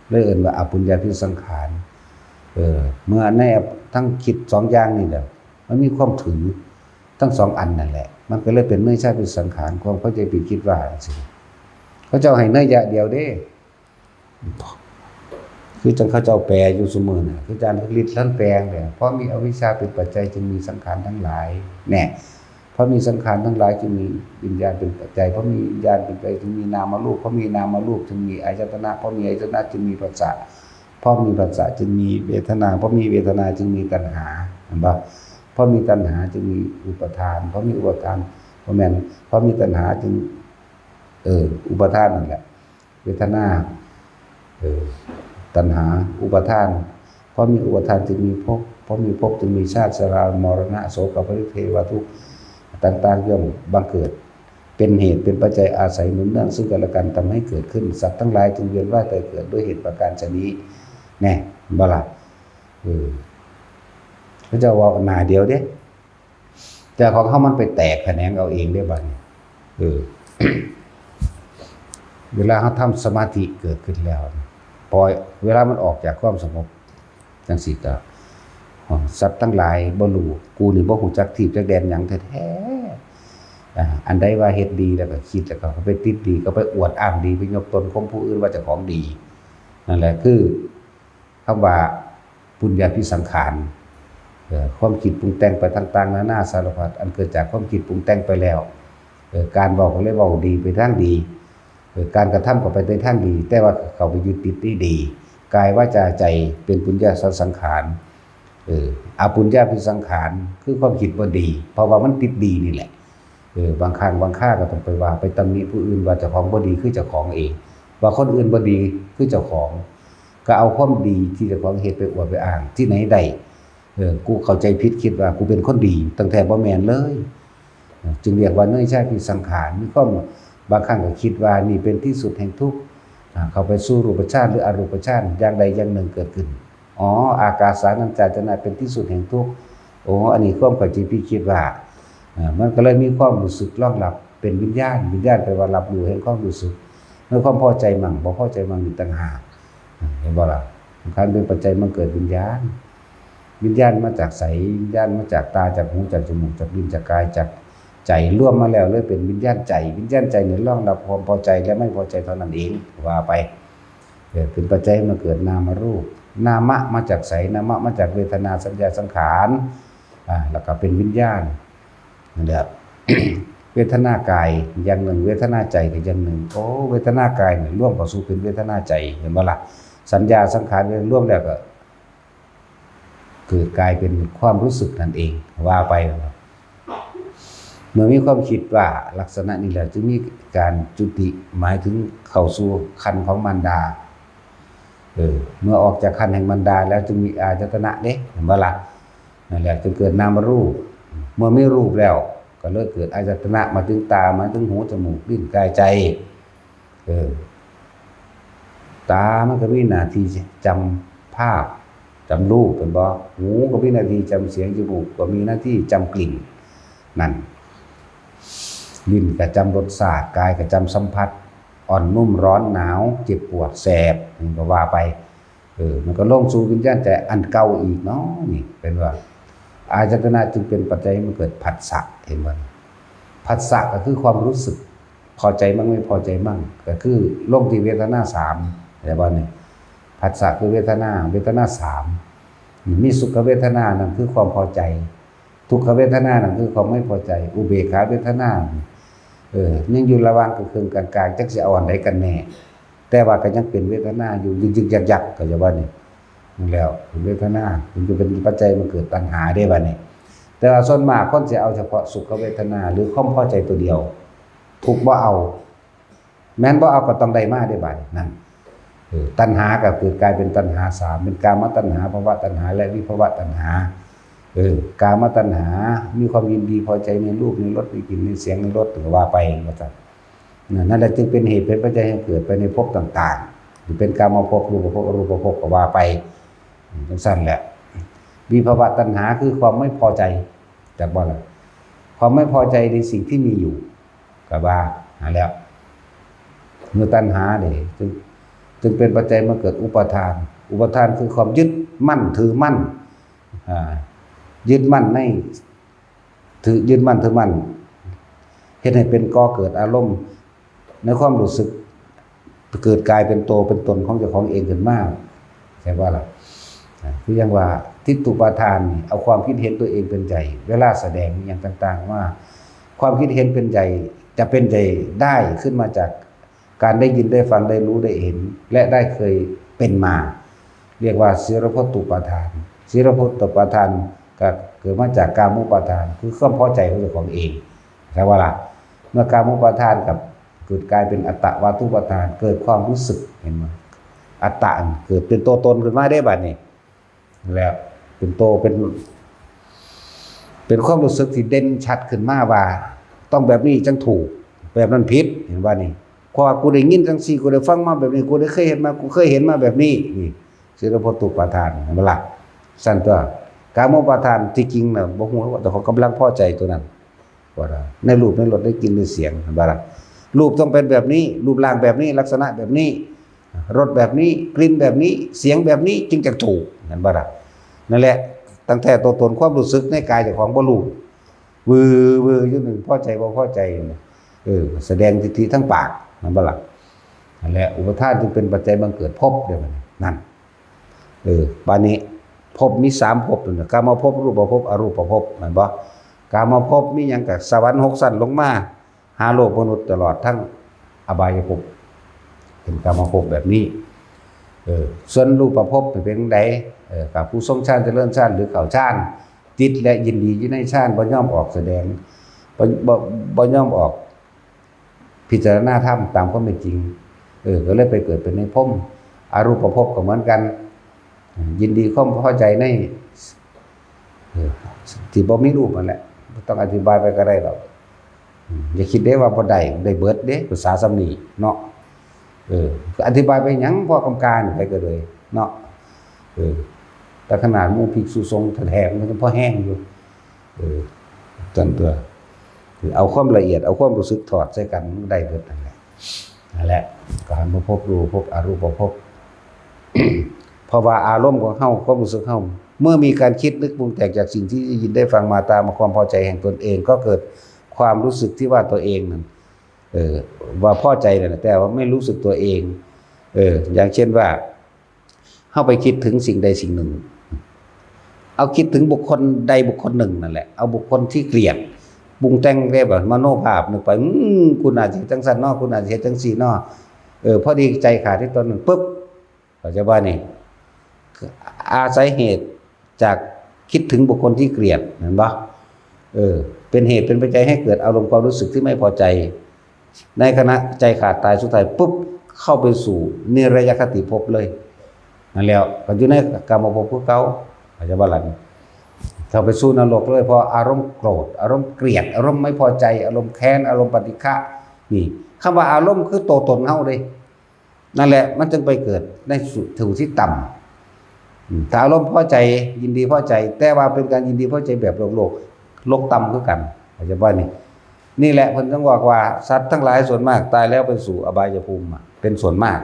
เลยเอิ้นว่าอปุญญาพิสังขาร เออ เมื่อในทั้งคิดสองอย่างนี่แหละ มันมีความถือทั้งสองอันนั่นแหละ มันก็เลยเป็นเนยยะพิสังขาร ความเข้าใจผิดคิดว่าจั่งซี้ เขาเจ้าให้เนยยะเดียวเด้ คือจั่งเขาเจ้าแปลอยู่ซุมื้อน่ะ คืออาจารย์ฤทธิ์ท่านแปลงเนี่ย เพราะมีอวิชชาเป็นปัจจัยจึงมีสังขารทั้งหลาย แน่ เพราะมีสังขารทั้งหลายจึงมีวิญญาณเป็นปัจจัย เพราะมีวิญญาณเป็นปัจจัยจึงมีนามรูป เพราะมีนามรูปจึงมีอายตนะ เพราะมีอายตนะจึงมีผัสสะ เพราะมีผัสสะจึงมีเวทนา เพราะมีเวทนาจึงมีตัณหา เห็นปะ เพราะมีตัณหาจึงมีอุปาทาน เพราะมีอุปาทาน บ่แม่น เพราะมีตัณหาจึง เออ อุปาทานนั่นแหละ เวทนา เออ ตัณหา อุปาทาน เพราะมีอุปาทานจึงมีภพ เพราะมีภพจึงมีชาติ ชรา มรณะ โศก ปริเทวทุกข์ต่างๆ ย่อมบังเกิด เป็นเหตุเป็นปัจจัยอาศัยหนุนเนื่องซึ่งกันและกันทำให้เกิดขึ้น สัตว์ทั้งหลายจึงเวียนว่ายตายเกิดด้วยเหตุประการฉะนี้ แน่ บ่ล่ะ เออ เขาเจ้าเว้าหน้าเดียวเด้ แต่ของเฮามันไปแตกแขนงเอาเองเด้บัดนี้ เออ เวลาเฮาทำสมาธิเกิดขึ้นแล้ว ปล่อย เวลามันออกจากความสงบจั่งซี้ก็ สัตว์ทั้งหลายบ่รู้ กูนี่บ่ฮู้จักทีบจักแดนหยังแท้ๆ อ่า อันใดว่าเฮ็ดดีแล้วก็คิด แล้วก็ไปติดดี ก็ไปอวดอ้างดี ไปยกตนข่มผู้อื่นว่าเจ้าของดี นั่นแหละคือ คำว่าปุญญาภิสังขาร เอ่อ ความคิดปรุงแต่งไปต่างๆ นานาสารพัด อันเกิดจากความคิดปรุงแต่งไปแล้ว เอ่อ การเว้าก็เลยเว้าดีไปทางดี เอ่อ การกระทำก็ไปในทางดี แต่ว่าเข้าไปยึดติดที่ดี กายวาจาใจเป็นปุญญาสังขาร เอ่อ อปุญญาภิสังขาร คือความคิดบ่ดี เพราะว่ามันติดดีนี่แหละ เออ บางครั้งบางคราก็ต้องไปว่า ไปตำหนิผู้อื่นว่าเจ้าของบ่ดีคือเจ้าของเอง ว่าคนอื่นบ่ดีคือเจ้าของ ก็เอาความดีที่เจ้าของเฮ็ดไปอวดไปอ้างที่ไหนได้ เออ กูเข้าใจผิดคิดว่ากูเป็นคนดี ตั้งแต่บ่แม่นเลย เออ จึงเรียกว่าเนยยะภิสังขาร มีความ บางครั้งก็คิดว่านี่เป็นที่สุดแห่งทุกข์ อ่า เข้าไปสู่รูปฌานหรืออรูปฌานอย่างใดอย่างหนึ่งเกิดขึ้น อ๋อ อากาสานัญจายตนะเป็นที่สุดแห่งทุกข์ โอ้ อันนี้ความเข้าใจผิดคิดว่า อ่า มันก็เลยมีความรู้สึกรองรับเป็นวิญญาณ วิญญาณแปลว่ารับรู้แห่งความรู้สึก ในความพอใจมั่ง บ่พอใจมั่งนี่ต่างหาก อ่า เห็นบ่ล่ะ คันเป็นปัจจัยมันเกิดวิญญาณ วิญญาณมาจากไส วิญญาณมาจากตา จากหู จากจมูก จากลิ้น จากกาย จากใจ รวมมาแล้วเลยเป็นวิญญาณใจ วิญญาณใจนี่รองรับความพอใจและไม่พอใจเท่านั้นเอง ว่าไป เกิดเป็นปัจจัยมาเกิดนามรูป นามะมาจากไส นามะมาจากเวทนา สัญญา สังขาร อ่า แล้วก็เป็นวิญญาณ นั่นแหละ เวทนากายอย่างหนึ่ง เวทนาใจก็อย่างหนึ่ง โอ้ เวทนากายนี่รวมเข้าสู่เป็นเวทนาใจ เห็นบ่ล่ะ สัญญาสังขารรวมแล้วก็ เกิดกลายเป็นความรู้สึกนั่นเอง ว่าไป เมื่อมีความคิดว่าลักษณะนี้แล้ว จึงมีการจุติ หมายถึงเข้าสู่ครรภ์ของมารดา เออ เมื่อออกจากครรภ์แห่งมารดาแล้วจึงมีอายตนะเด้ เห็นบ่ล่ะ นั่นแหละจึงเกิดนามรูป เมื่อมีรูปแล้ว ก็เลยเกิดอายตนะ มาถึงตา มาถึงหู จมูก ลิ้น กาย ใจ เออ ตามันก็มีหน้าที่จำภาพ จำรูป เป็นบ่ หูก็มีหน้าที่จำเสียง จมูกก็มีหน้าที่จำกลิ่น นั่น ลิ้นก็จำรสชาติ กายก็จำสัมผัส อ่อนนุ่มร้อนหนาว เจ็บปวดแสบ มันก็ว่าไป เออ มันก็ลงสู่วิญญาณใจอันเก่าอีกเนาะ นี่เป็นว่า อายตนะจึงเป็นปัจจัยให้มันเกิดผัสสะ เห็นบ่ ผัสสะก็คือความรู้สึก พอใจมั่งไม่พอใจมั่ง ก็คือลงที่เวทนาสามแต่ว่านี่ ผัสสะคือเวทนา เวทนาสาม มีสุขเวทนา นั่นคือความพอใจ ทุกขเวทนา นั่นคือความไม่พอใจ อุเบกขาเวทนา เออ ยังอยู่ระหว่างกึ่งๆ กลางๆ จักสิเอาอันใดกันแน่ แต่ว่าก็ยังเป็นเวทนาอยู่ ยึกๆ ยักๆ ก็จะว่านี่ นั่นแล้ว เป็นเวทนา มันจะเป็นปัจจัยมันเกิดตัณหาได้บัดนี้ แต่ว่าส่วนมากคนสิเอาเฉพาะสุขเวทนา หรือความพอใจตัวเดียว ทุกข์บ่เอา แม่นบ่เอาก็ต้องได้มาได้บัดนี้ นั่น เออ ตัณหาก็เกิดกลายเป็นตัณหาสาม เป็นกามตัณหา ภวตัณหา และวิภวตัณหา เออ กามตัณหา มีความยินดีพอใจในรูป ในรส ในกลิ่น ในเสียง ในรส ก็ว่าไป ว่าซั่น นั่น นั่นแหละจึงเป็นเหตุเป็นปัจจัยให้เกิดไปในภพต่างๆ หรือเป็นกามภพ รูปภพ อรูปภพ ก็ว่าไป จังซั่นแหละ วิภวตัณหาคือความไม่พอใจ จักบ่ล่ะ ความไม่พอใจในสิ่งที่มีอยู่ ก็ว่าหาแล้ว เมื่อตัณหาเนี่ยจึง จึงเป็นปัจจัยมาเกิดอุปาทาน อุปาทานคือความยึดมั่นถือมั่น อ่า ยึดมั่นใน ถือ ยึดมั่นถือมั่น เฮ็ดให้เป็นก่อเกิดอารมณ์ ในความรู้สึก เกิดกลายเป็นตัวเป็นตนของเจ้าของเองขึ้นมา ใช่ว่าล่ะ อ่า คืออย่างว่าทิฏฐุปาทานนี่ เอาความคิดเห็นตัวเองเป็นใหญ่ เวลาแสดงอย่างต่างๆ ว่า ความคิดเห็นเป็นใหญ่ จะเป็นใหญ่ได้ขึ้นมาจากการได้ยินได้ฟังได้รู้ได้เห็น และได้เคยเป็นมา เรียกว่าสีลพัตตุปาทาน สีลพัตตุปาทานก็เกิดมาจากกามุปาทาน คือความพอใจของเจ้าของเอง ใช่ว่าล่ะ เมื่อกามุปาทานกับเกิดกลายเป็นอัตตวาทุปาทาน เกิดความรู้สึก เห็นไหม อัตตะเกิดเป็นตัวตนขึ้นมาได้บัดนี้ แล้วเป็นโตเป็น เป็นความรู้สึกที่เด่นชัดขึ้นมาว่า ต้องแบบนี้จังถูก แบบนั้นผิด เห็นว่านี่ เพราะว่ากูได้ยินจังซี่ กูได้ฟังมาแบบนี้ กูได้เคยเห็นมา กูเคยเห็นมาแบบนี้ นี่สีลพัตตุปาทาน เห็นบ่ล่ะ ซั่นตัว กามุปาทานที่จริงน่ะบ่ฮู้ว่าแต่เขากำลังพอใจตัวนั้น ว่าในรูปในรสในกลิ่นในเสียง เห็นบ่ล่ะ รูปต้องเป็นแบบนี้ รูปร่างแบบนี้ ลักษณะแบบนี้ รสแบบนี้ กลิ่นแบบนี้ เสียงแบบนี้ จึงจะถูก เห็นบ่ล่ะ นั่นแหละ ตั้งแต่ตัวตนความรู้สึกในกายเจ้าของบ่รู้ วือวืออยู่หนึ่ง พอใจบ่พอใจอยู่เนี่ย เออ แสดงทิฏฐิทั้งปาก เห็นบ่ล่ะ นั่นแหละ อุปาทานจึงเป็นปัจจัยบังเกิดภพเด้บัดนี้ นั่น เออ บัดนี้ ภพมีสามภพนั่นน่ะ กามภพ รูปภพ อรูปภพ แม่นบ่ กามภพมีหยัง ก็สวรรค์หกชั้นลงมา หาโลกมนุษย์ ตลอดทั้งอบายภพ เป็นกามภพแบบนี้ เออ ส่วนรูปภพเป็นจั่งใด เออ กับผู้ทรงฌานเจริญฌานหรือเข้าฌาน ติดและยินดีอยู่ในฌาน บ่ยอมออกแสดง บ่ บ่ บ่ยอมออก พิจารณาธรรมตามความเป็นจริง เออ ก็เลยไปเกิดเป็นในพรหม อรูปภพก็เหมือนกัน ยินดีความพอใจใน เออ ที่บ่มีรูปนั่นแหละ บ่ต้องอธิบายไปก็ได้หรอก อืม อย่าคิดเด้ว่าบ่ได้ ได้เบิดเด้ ภาษาส่ำนี้เนาะ เออ ก็อธิบายไปหยัง พอกำกานี่ไปก็เลยเนาะ เออ แต่ขนาดหมู่ภิกษุสงฆ์แท้ๆ มันก็พอแห้งอยู่ เออ จั่งตัว คือเอาความละเอียด เอาความรู้สึกถอดใส่กัน มันได้เบิดนั่นแหละ นั่นแหละ กามภพ รูปภพ อรูปภพ เพราะว่าอารมณ์ของเฮา ความรู้สึกเฮา เมื่อมีการคิดนึกปรุงแต่งจากสิ่งที่ได้ยินได้ฟังมาตามความพอใจแห่งตนเอง ก็เกิดความรู้สึกที่ว่าตัวเองนั่น เออ ว่าพอใจนั่นแหละ แต่ว่าไม่รู้สึกตัวเอง เออ อย่างเช่นว่า เฮาไปคิดถึงสิ่งใดสิ่งหนึ่ง เอาคิดถึงบุคคลใดบุคคลหนึ่งนั่นแหละ เอาบุคคลที่เกลียด ปรุงแต่งเรียกว่ามโนภาพนึกไป อืม กูน่าสิเฮ็ดจั่งซั้นเนาะ กูน่าสิเฮ็ดจั่งซี้เนาะ เออ พอดีใจขาดที่ตนนั้นปุ๊บ เข้าใจบ่นี่ อาศัยเหตุจากคิดถึงบุคคลที่เกลียด เห็นบ่ เออ เป็นเหตุเป็นปัจจัยให้เกิดอารมณ์ความรู้สึกที่ไม่พอใจ ในขณะใจขาดตายสุดท้ายปุ๊บ เข้าไปสู่นิรยคติภพเลย นั่นแล้ว ก็อยู่ในกามภพคือเก่า เข้าใจบ่ล่ะ เข้าไปสู่นรกเลย เพราะอารมณ์โกรธ อารมณ์เกลียด อารมณ์ไม่พอใจ อารมณ์แค้น อารมณ์ปฏิฆะ นี่ คำว่าอารมณ์คือตัวตนเฮาเด้ นั่นแหละมันจึงไปเกิดในสู่สู่ที่ต่ำ อืมถ้าอารมณ์พอใจยินดีพอใจ แต่ว่าเป็นการยินดีพอใจแบบโลกโลกโลกต่ำคือกัน เข้าใจบ่นี่ นี่แหละเพิ่นต้องบอกว่าสัตว์ทั้งหลายส่วนมากตายแล้วไปสู่อบายภูมิอะเป็นส่วนมาก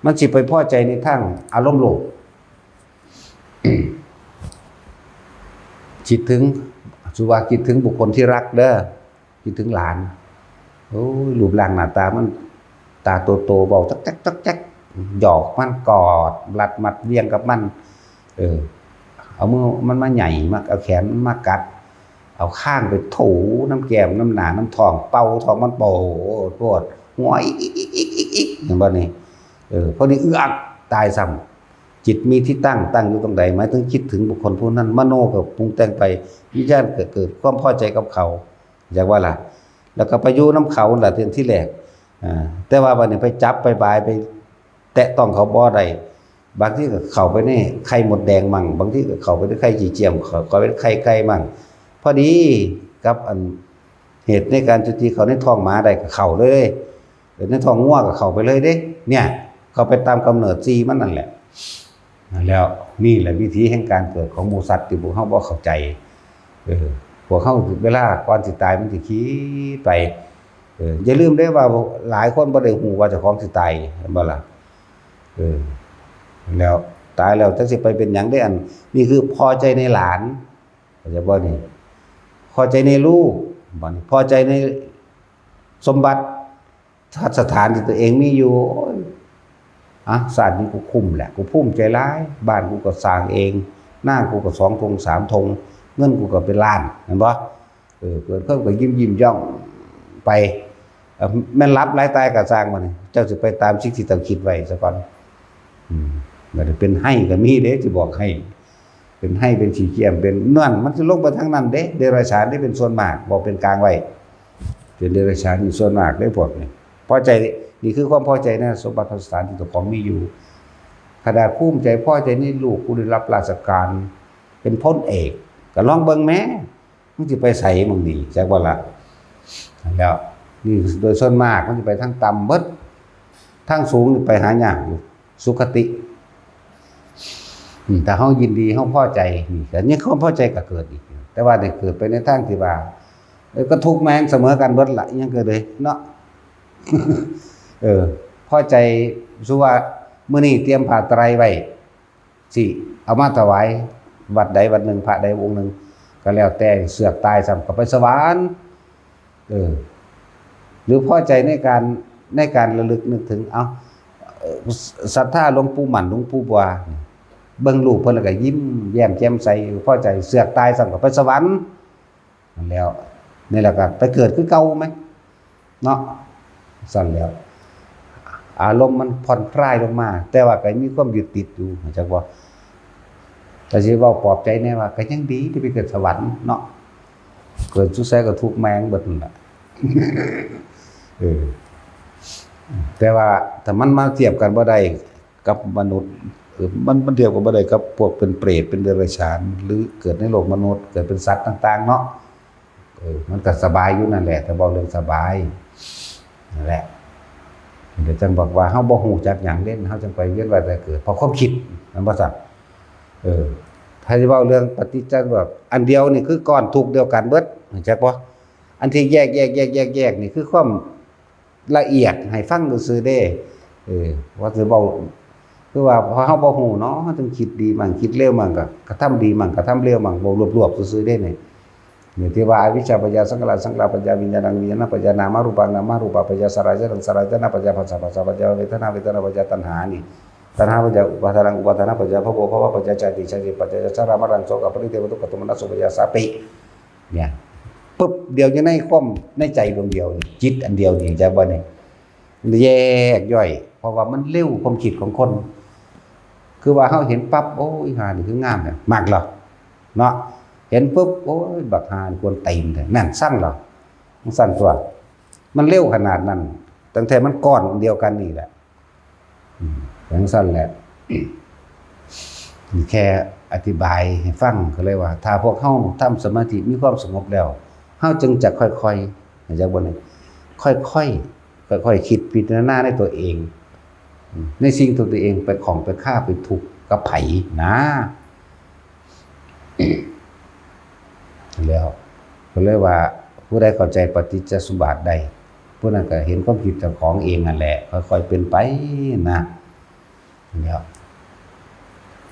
มันสิไปพอใจในทางอารมณ์โลก คิดถึงสุว่าคิดถึงบุคคลที่รักเด้อ คิดถึงหลาน โอ้ย รูปร่างหน้าตามัน ตาโตๆ เว้าจักแจ๊กจักแจ๊ก หยอกมัน กอด รัดมัดเวียงกับมัน เออ เอามือมันมาไหย่ มา เอาแขนมันมากัด เอาคางไปถูน้ำแก้ม น้ำหน้า น้ำท้อง เป่าท้องมัน โปดโปด หัวอิกอิกอิกอิกอิกอิก เห็นบ่นี่ เออ พอดีเอือก ตายซ้ำ จิตมีที่ตั้ง ตั้งอยู่ตรงใด หมายถึงคิดถึงบุคคลผู้นั้น มโนก็ปรุงแต่งไป วิญญาณก็เกิดความพอใจกับเขา อยากว่าล่ะ แล้วก็ไปอยู่นำเขาล่ะ เทื่อที่แรก อ่า แต่ว่าบัดนี้ไปจับไปบาย ไปแตะต้องเขาบ่ได้ บางทีก็เข้าไปในไข่มดแดงมั่ง บางทีก็เข้าไปในไข่ขี้เจียม เข้า เข้าไปในไข่ไก่มั่ง พอดีกับอันเหตุในการจุติเข้าในท้องหมาได้ก็เข้าเลย เออ ในท้องงัวก็เข้าไปเลยเด้ เนี่ย เข้าไปตามกำเนิดสี่มันนั่นแหละ นั่นแล้ว นี่แหละวิธีแห่งการเกิดของหมู่สัตว์ที่พวกเฮาบ่เข้าใจ เออ พวกเฮาเวลาก่อนสิตายมันสิคิดไป เออ อย่าลืมเด้ว่าหลายคนบ่ได้ฮู้ว่าเจ้าของสิตาย เห็นบ่ล่ะ เออ แล้วตายแล้วจักสิไปเป็นหยังเด้ อัน นี่คือพอใจในหลาน เข้าใจบ่นี่ พอใจในลูก บัดนี้พอใจในสมบัติ สถานที่ตัวเองมีอยู่ โอ้ย อ่ะ ชาตินี้กูคุ้มแหละ กูภูมิใจหลาย บ้านกูก็สร้างเอง นากูก็สองทงสามทง เงินกูก็เป็นล้าน เห็นบ่ เออ เกิดคนก็ยิ้มยิ้มย่องไป เอ่อ แม่นหลับหลายตายก็สร้างมัน เจ้าสิไปตามสิ่งที่เจ้าคิดไว้ซะก่อน อืม บัดนี้เป็นไห้ก็มีเด้ สิบอกให้ เป็นไห้ เป็นขี้เกียจ เป็นนั่น มันสิลงไปทางนั้นเด้ เดรัจฉานที่เป็นส่วนมาก บอกเป็นกลางไว้ เป็นเดรัจฉานอยู่ส่วนมากเด้พวกนี้ พอใจ นี่คือความพอใจนะ สมบัติสถานที่เจ้าของมีอยู่ ขนาดภูมิใจพอใจในลูกกูได้รับราชการ เป็นพลเอก ก็ลองเบิ่งแหม มึงสิไปไสมึงนี่ จักว่าล่ะ แล้ว นี่โดยส่วนมากมันสิไปทางต่ำเบิด ทางสูงนี่ไปหายากอยู่ สุคติ อืม ถ้าเฮายินดี เฮาพอใจ นี่ แต่นี่ความพอใจก็เกิดอีก แต่ว่าได้เกิดไปในทางที่ว่า เออ ก็ทุกข์แม่งเสมอกันเบิดละ ยังเกิดเลยเนาะ เออ พอใจ สุว่ามื้อนี้เตรียมผ้าไตรไว้ สิเอามาถวายวัดใดวัดหนึ่ง พระใดองค์หนึ่ง ก็แล้วแต่ เสือกตายซ้ำก็ไปสวรรค์ เออ หรือพอใจในการ ในการระลึกนึกถึง เอ้า เอ่อ ศรัทธาหลวงปู่หมั่น หลวงปู่บัว เบิ่งรูปเพิ่นแล้วก็ยิ้มแย้มแจ่มใสอยู่ พอใจ เสือกตายซ้ำก็ไปสวรรค์ นั่นแล้ว นี่แหละก็ไปเกิดคือเก่าไหม เนาะ สั่นแล้ว อารมณ์มันผ่อนคลายลงมา แต่ว่าก็มีความยึดติดอยู่ เข้าใจบ่ แต่สิเว้าปลอบใจแน่ว่า ก็ยังดีที่ไปเกิดสวรรค์เนาะ เกิดสุดแสก็ทุกข์แม่งเบิดนั่นแหละ เออ แต่ว่าถ้ามันมาเทียบกันบ่ได้กับมนุษย์ เออ มัน มันเทียบกันบ่ได้กับพวกเป็นเปรต เป็นเดรัจฉาน หรือเกิดในโลกมนุษย์ เกิดเป็นสัตว์ต่างๆ เนาะ เออ มันก็สบายอยู่นั่นแหละ ถ้าเว้าเรื่องสบาย นั่นแหละ เดี๋ยวจังบอกว่าเฮาบ่ฮู้จักหยังเด้ เฮาจังไปเวียนว่ายตายเกิด เพราะความคิด แม่นบ่ซั่น เออ ถ้าสิเว้าเรื่องปฏิจจสมุปบาท อันเดียวนี่คือก้อนทุกข์เดียวกันเบิด รู้จักบ่ อันที่แยก แยก แยก แยก แยกนี่คือความละเอียด ให้ฟังซื่อๆเด้ เออ ว่าสิเว้า คือว่าพอเฮาบ่ฮู้เนาะ เฮาจึงคิดดีมั่ง คิดเลวมั่ง ก็กระทำดีมั่ง กระทำเลวมั่ง เว้ารวบๆซื่อๆเด้นี่ นี่ที่ว่าอวิชชาปัจจยาสังขารา สังขาราปัจจยวิญญาณัง วิญญาณปัจจยนามารูปัง นามารูปาปัจจยสัญญาสัญญาสัญญาปัจจยผัสสะ ผัสสะปัจจยเวทนา เวทนาปัจจยตัณหานี่ ตัณหาปัจจยอุปาทานัง อุปาทานะปัจจยภพ ภวะปัจจยชาติ ชาติปัจจยชรามรณะโสกปริเทวทุกขโทมนัสอุปาทานสัพพะ เนี่ย ปึ๊บ เดียวอยู่ในความ ในใจดวงเดียวนี่ จิตอันเดียวนี่ จักบ่นี่ แยกย่อย เพราะว่ามันเร็วความคิดของคน คือว่าเฮาเห็นปั๊บ โอ้ย อีห่านี่คืองามแท้ มักเหรอ เนาะ เห็นปุ๊บ โอ้ย บักห่านี่กวนตีนแท้ นั่น ซังเหรอ มันซังตัว มันเร็วขนาดนั้น ตั้งแต่มันก้อนเดียวกันนี่แหละ อืม จั่งซั้นแหละ แค่อธิบายให้ฟังก็เลยว่า ถ้าพวกเฮาทำสมาธิมีความสงบแล้ว เฮาจึงจะค่อยๆ เข้าใจบ่นี่ ค่อยๆ ค่อยๆ คิดพิจารณาในตัวเอง ในสิ่งที่ตัวเองไปของไปฆ่าไปทุกข์กับไผนะ แล้วก็เลยว่า ผู้ใดเข้าใจปฏิจจสมบัติได้ ผู้นั้นก็เห็นความคิดเจ้าของเองนั่นแหละ ค่อยๆเป็นไปนะ แล้ว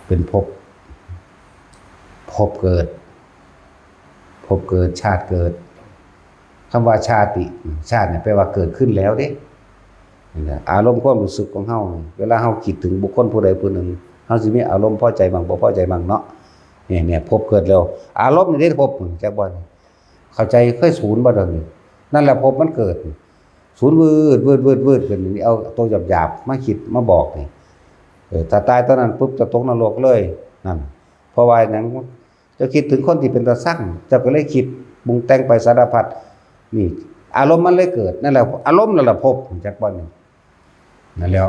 เป็นภพ ภพเกิด ภพเกิด ชาติเกิด คำว่าชาติ ชาติเนี่ยแปลว่าเกิดขึ้นแล้วเด้ นี่นะ อารมณ์ความรู้สึกของเฮานี่ เวลาเฮาคิดถึงบุคคลผู้ใดผู้หนึ่ง เฮาสิมีอารมณ์พอใจบ้าง บ่พอใจบ้างเนาะ เนี่ย เนี่ย ภพเกิดแล้ว อารมณ์นี่เด้ภพ จักบ่ เข้าใจ เคยศูนย์บ่เดี๋ยวนี้ นั่นแหละภพมันเกิด ศูนย์วืด วืด วืด วืดขึ้น นี่เอาตัวหยาบๆมาคิดมาบอกนี่ เออ ถ้าตายตอนนั้นปุ๊บจะตกนรกเลย นั่น เพราะว่าหยัง เจ้าคิดถึงคนที่เป็นตาซัง เจ้าก็เลยคิดปรุงแต่งไปสารพัด นี่ อารมณ์มันเลยเกิด นั่นแหละ อารมณ์นั่นแหละภพ จักบ่นี่ นั่นแหล้ว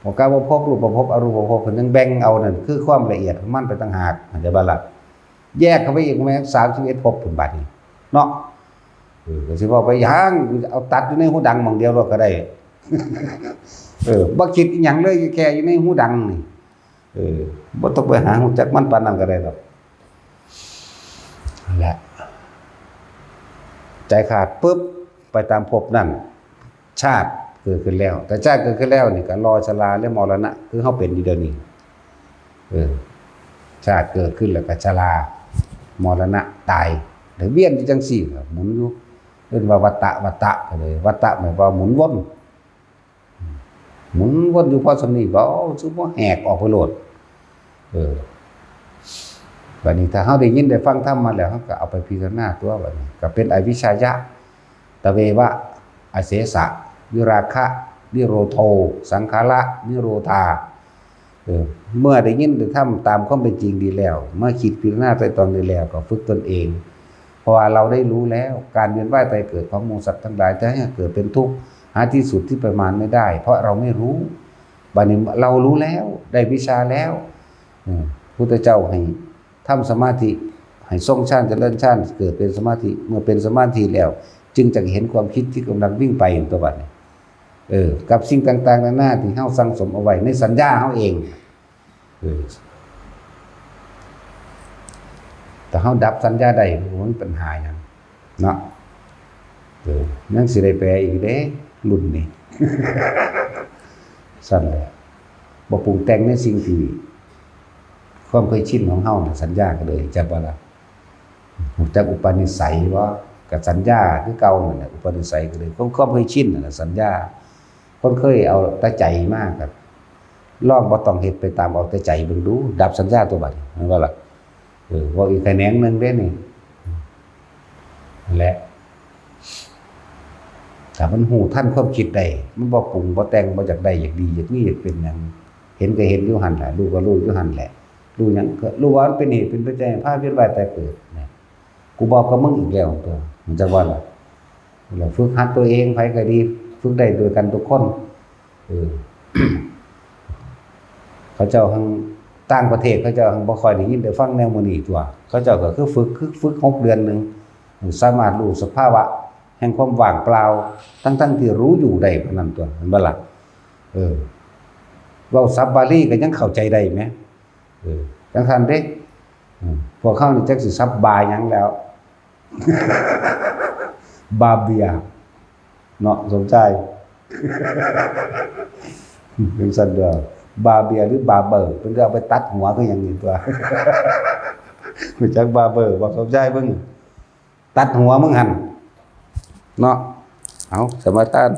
พอกล่าวว่าภพ รูปภพ อรูปภพ เพิ่นยังแบ่งเอานั่น คือความละเอียดของมันไปต่างหาก เข้าใจบ่ล่ะ แยกเข้าไปอีกแม่นสามสิบเอ็ดภพพุ้นบัดนี้ เนาะ เออ ก็สิเว้าไปหยัง เอาตัดอยู่ในหูดังหม่องเดียวโลดก็ได้ เออ บ่คิดอิหยังเลย แค่อยู่ในหูดังนี่ เออ บ่ต้องไปหาฮู้จักมันปานนั้นก็ได้ดอก นั่นแหละ ใจขาดปุ๊บ ไปตามภพนั่น ชาติเกิดขึ้นแล้ว แต่ชาติเกิดขึ้นแล้วนี่ก็รอชราและมรณะ คือเฮาเป็นอยู่เดี๋ยวนี้ เออ ชาติเกิดขึ้นแล้วก็ชรา มรณะ ตาย แล้วเวียนอยู่จังซี่ล่ะ หมุนอยู่ เอิ้นว่าวัฏฏะ วัฏฏะ ก็เลย วัฏฏะหมายความว่าหมุนวน หมุนวนอยู่พอส่ำนี้ บ่ คือบ่แหกออกไปโลด เออ บัดนี้ถ้าเฮาได้ยินได้ฟังธรรมมาแล้ว เฮาก็เอาไปพิจารณาตัวบัดนี้ ก็เป็นอวิชชายะ ตะเววะ อเสสะ วิราคะ นิโรโธ สังขาระ นิโรธา เออ เมื่อได้ยินได้ทำตามความเป็นจริงดีแล้ว เมื่อคิดพิจารณาไตร่ตรองดีแล้ว ก็ฝึกตนเอง เพราะว่าเราได้รู้แล้ว การเวียนว่ายตายเกิดของหมู่สัตว์ทั้งหลาย จะให้เกิดเป็นทุกข์ หาที่สุดที่ประมาณไม่ได้ เพราะเราไม่รู้ บัดนี้เรารู้แล้ว ได้วิชาแล้ว อืม พุทธเจ้าให้ทำสมาธิ ให้ทรงฌาน เจริญฌาน เกิดเป็นสมาธิ เมื่อเป็นสมาธิแล้ว จึงจะเห็นความคิดที่กำลังวิ่งไปอยู่ตัวบัดนี้ เออ กับสิ่งต่างๆนานาที่เฮาสั่งสมเอาไว้ในสัญญาเฮาเอง เออ ถ้าเฮาดับสัญญาได้ บ่มีปัญหาหยัง เนาะ เออ ยังสิได้แปลอีกเด้ รุ่นนี้ ซั่นแหละ บ่ปรุงแต่งในสิ่งที่ ความเคยชินของเฮาน่ะ สัญญาก็เลย จักว่าล่ะ รู้จักอุปนิสัยบ่ ก็สัญญาคือเก่านั่นแหละ อุปนิสัยก็เลย ความ ความเคยชินนั่นแหละ สัญญา คนเคยเอาแต่ใจมา ก็ลองบ่ต้องเฮ็ดไปตามเอาแต่ใจเบิ่งดู ดับสัญญาตัวบัดนี้ แม่นบ่ล่ะ เออ เว้าอีกแขนงหนึ่งเด้นี่ นั่นแหละ ถ้ามันรู้ทันความคิดได้ มันบ่ปรุงบ่แต่ง บ่อยากได้ อยากดี อยากมี อยากเป็นหยัง เห็นก็เห็นอยู่หั่นล่ะ รู้ก็รู้อยู่หั่นแหละ รู้หยังก็รู้ว่ามันเป็นเหตุเป็นปัจจัยให้พาเวียนว่ายตายเกิดนะ กูบอกกับมึงอีกแล้วตัว มันจักว่าล่ะ เราฝึกหัดตัวเอง ไผก็ดี ฝึกได้ด้วยกันทุกคน เออ เขาเจ้าหั้ง ต่างประเทศเขาเจ้าหั้งบ่ค่อยได้ยินได้ฟังแนวมื้อนี้ตัว เขาเจ้าก็คือฝึก คือฝึกหกเดือนหนึ่ง สามารถรู้สภาวะแห่งความว่างเปล่า ทั้งๆที่รู้อยู่ได้ปานนั้นตัว แม่นบ่ล่ะ เออ เว้าศัพท์บาลีก็ยังเข้าใจได้แหม เออ จังซั่นเด้ อืม พวกเฮานี่จักสิศัพท์บาหยังแล้ว บาเบีย เนาะ สมชาย จังซั่นเด้อ บาเบียหรือบาเบอร์ เพิ่นก็เอาไปตัดหัวคือหยังนี่ตัว รู้จักบาเบอร์บ่ สมชาย มึง ตัดหัวมึงหั่น เนาะ เอา สมาทาน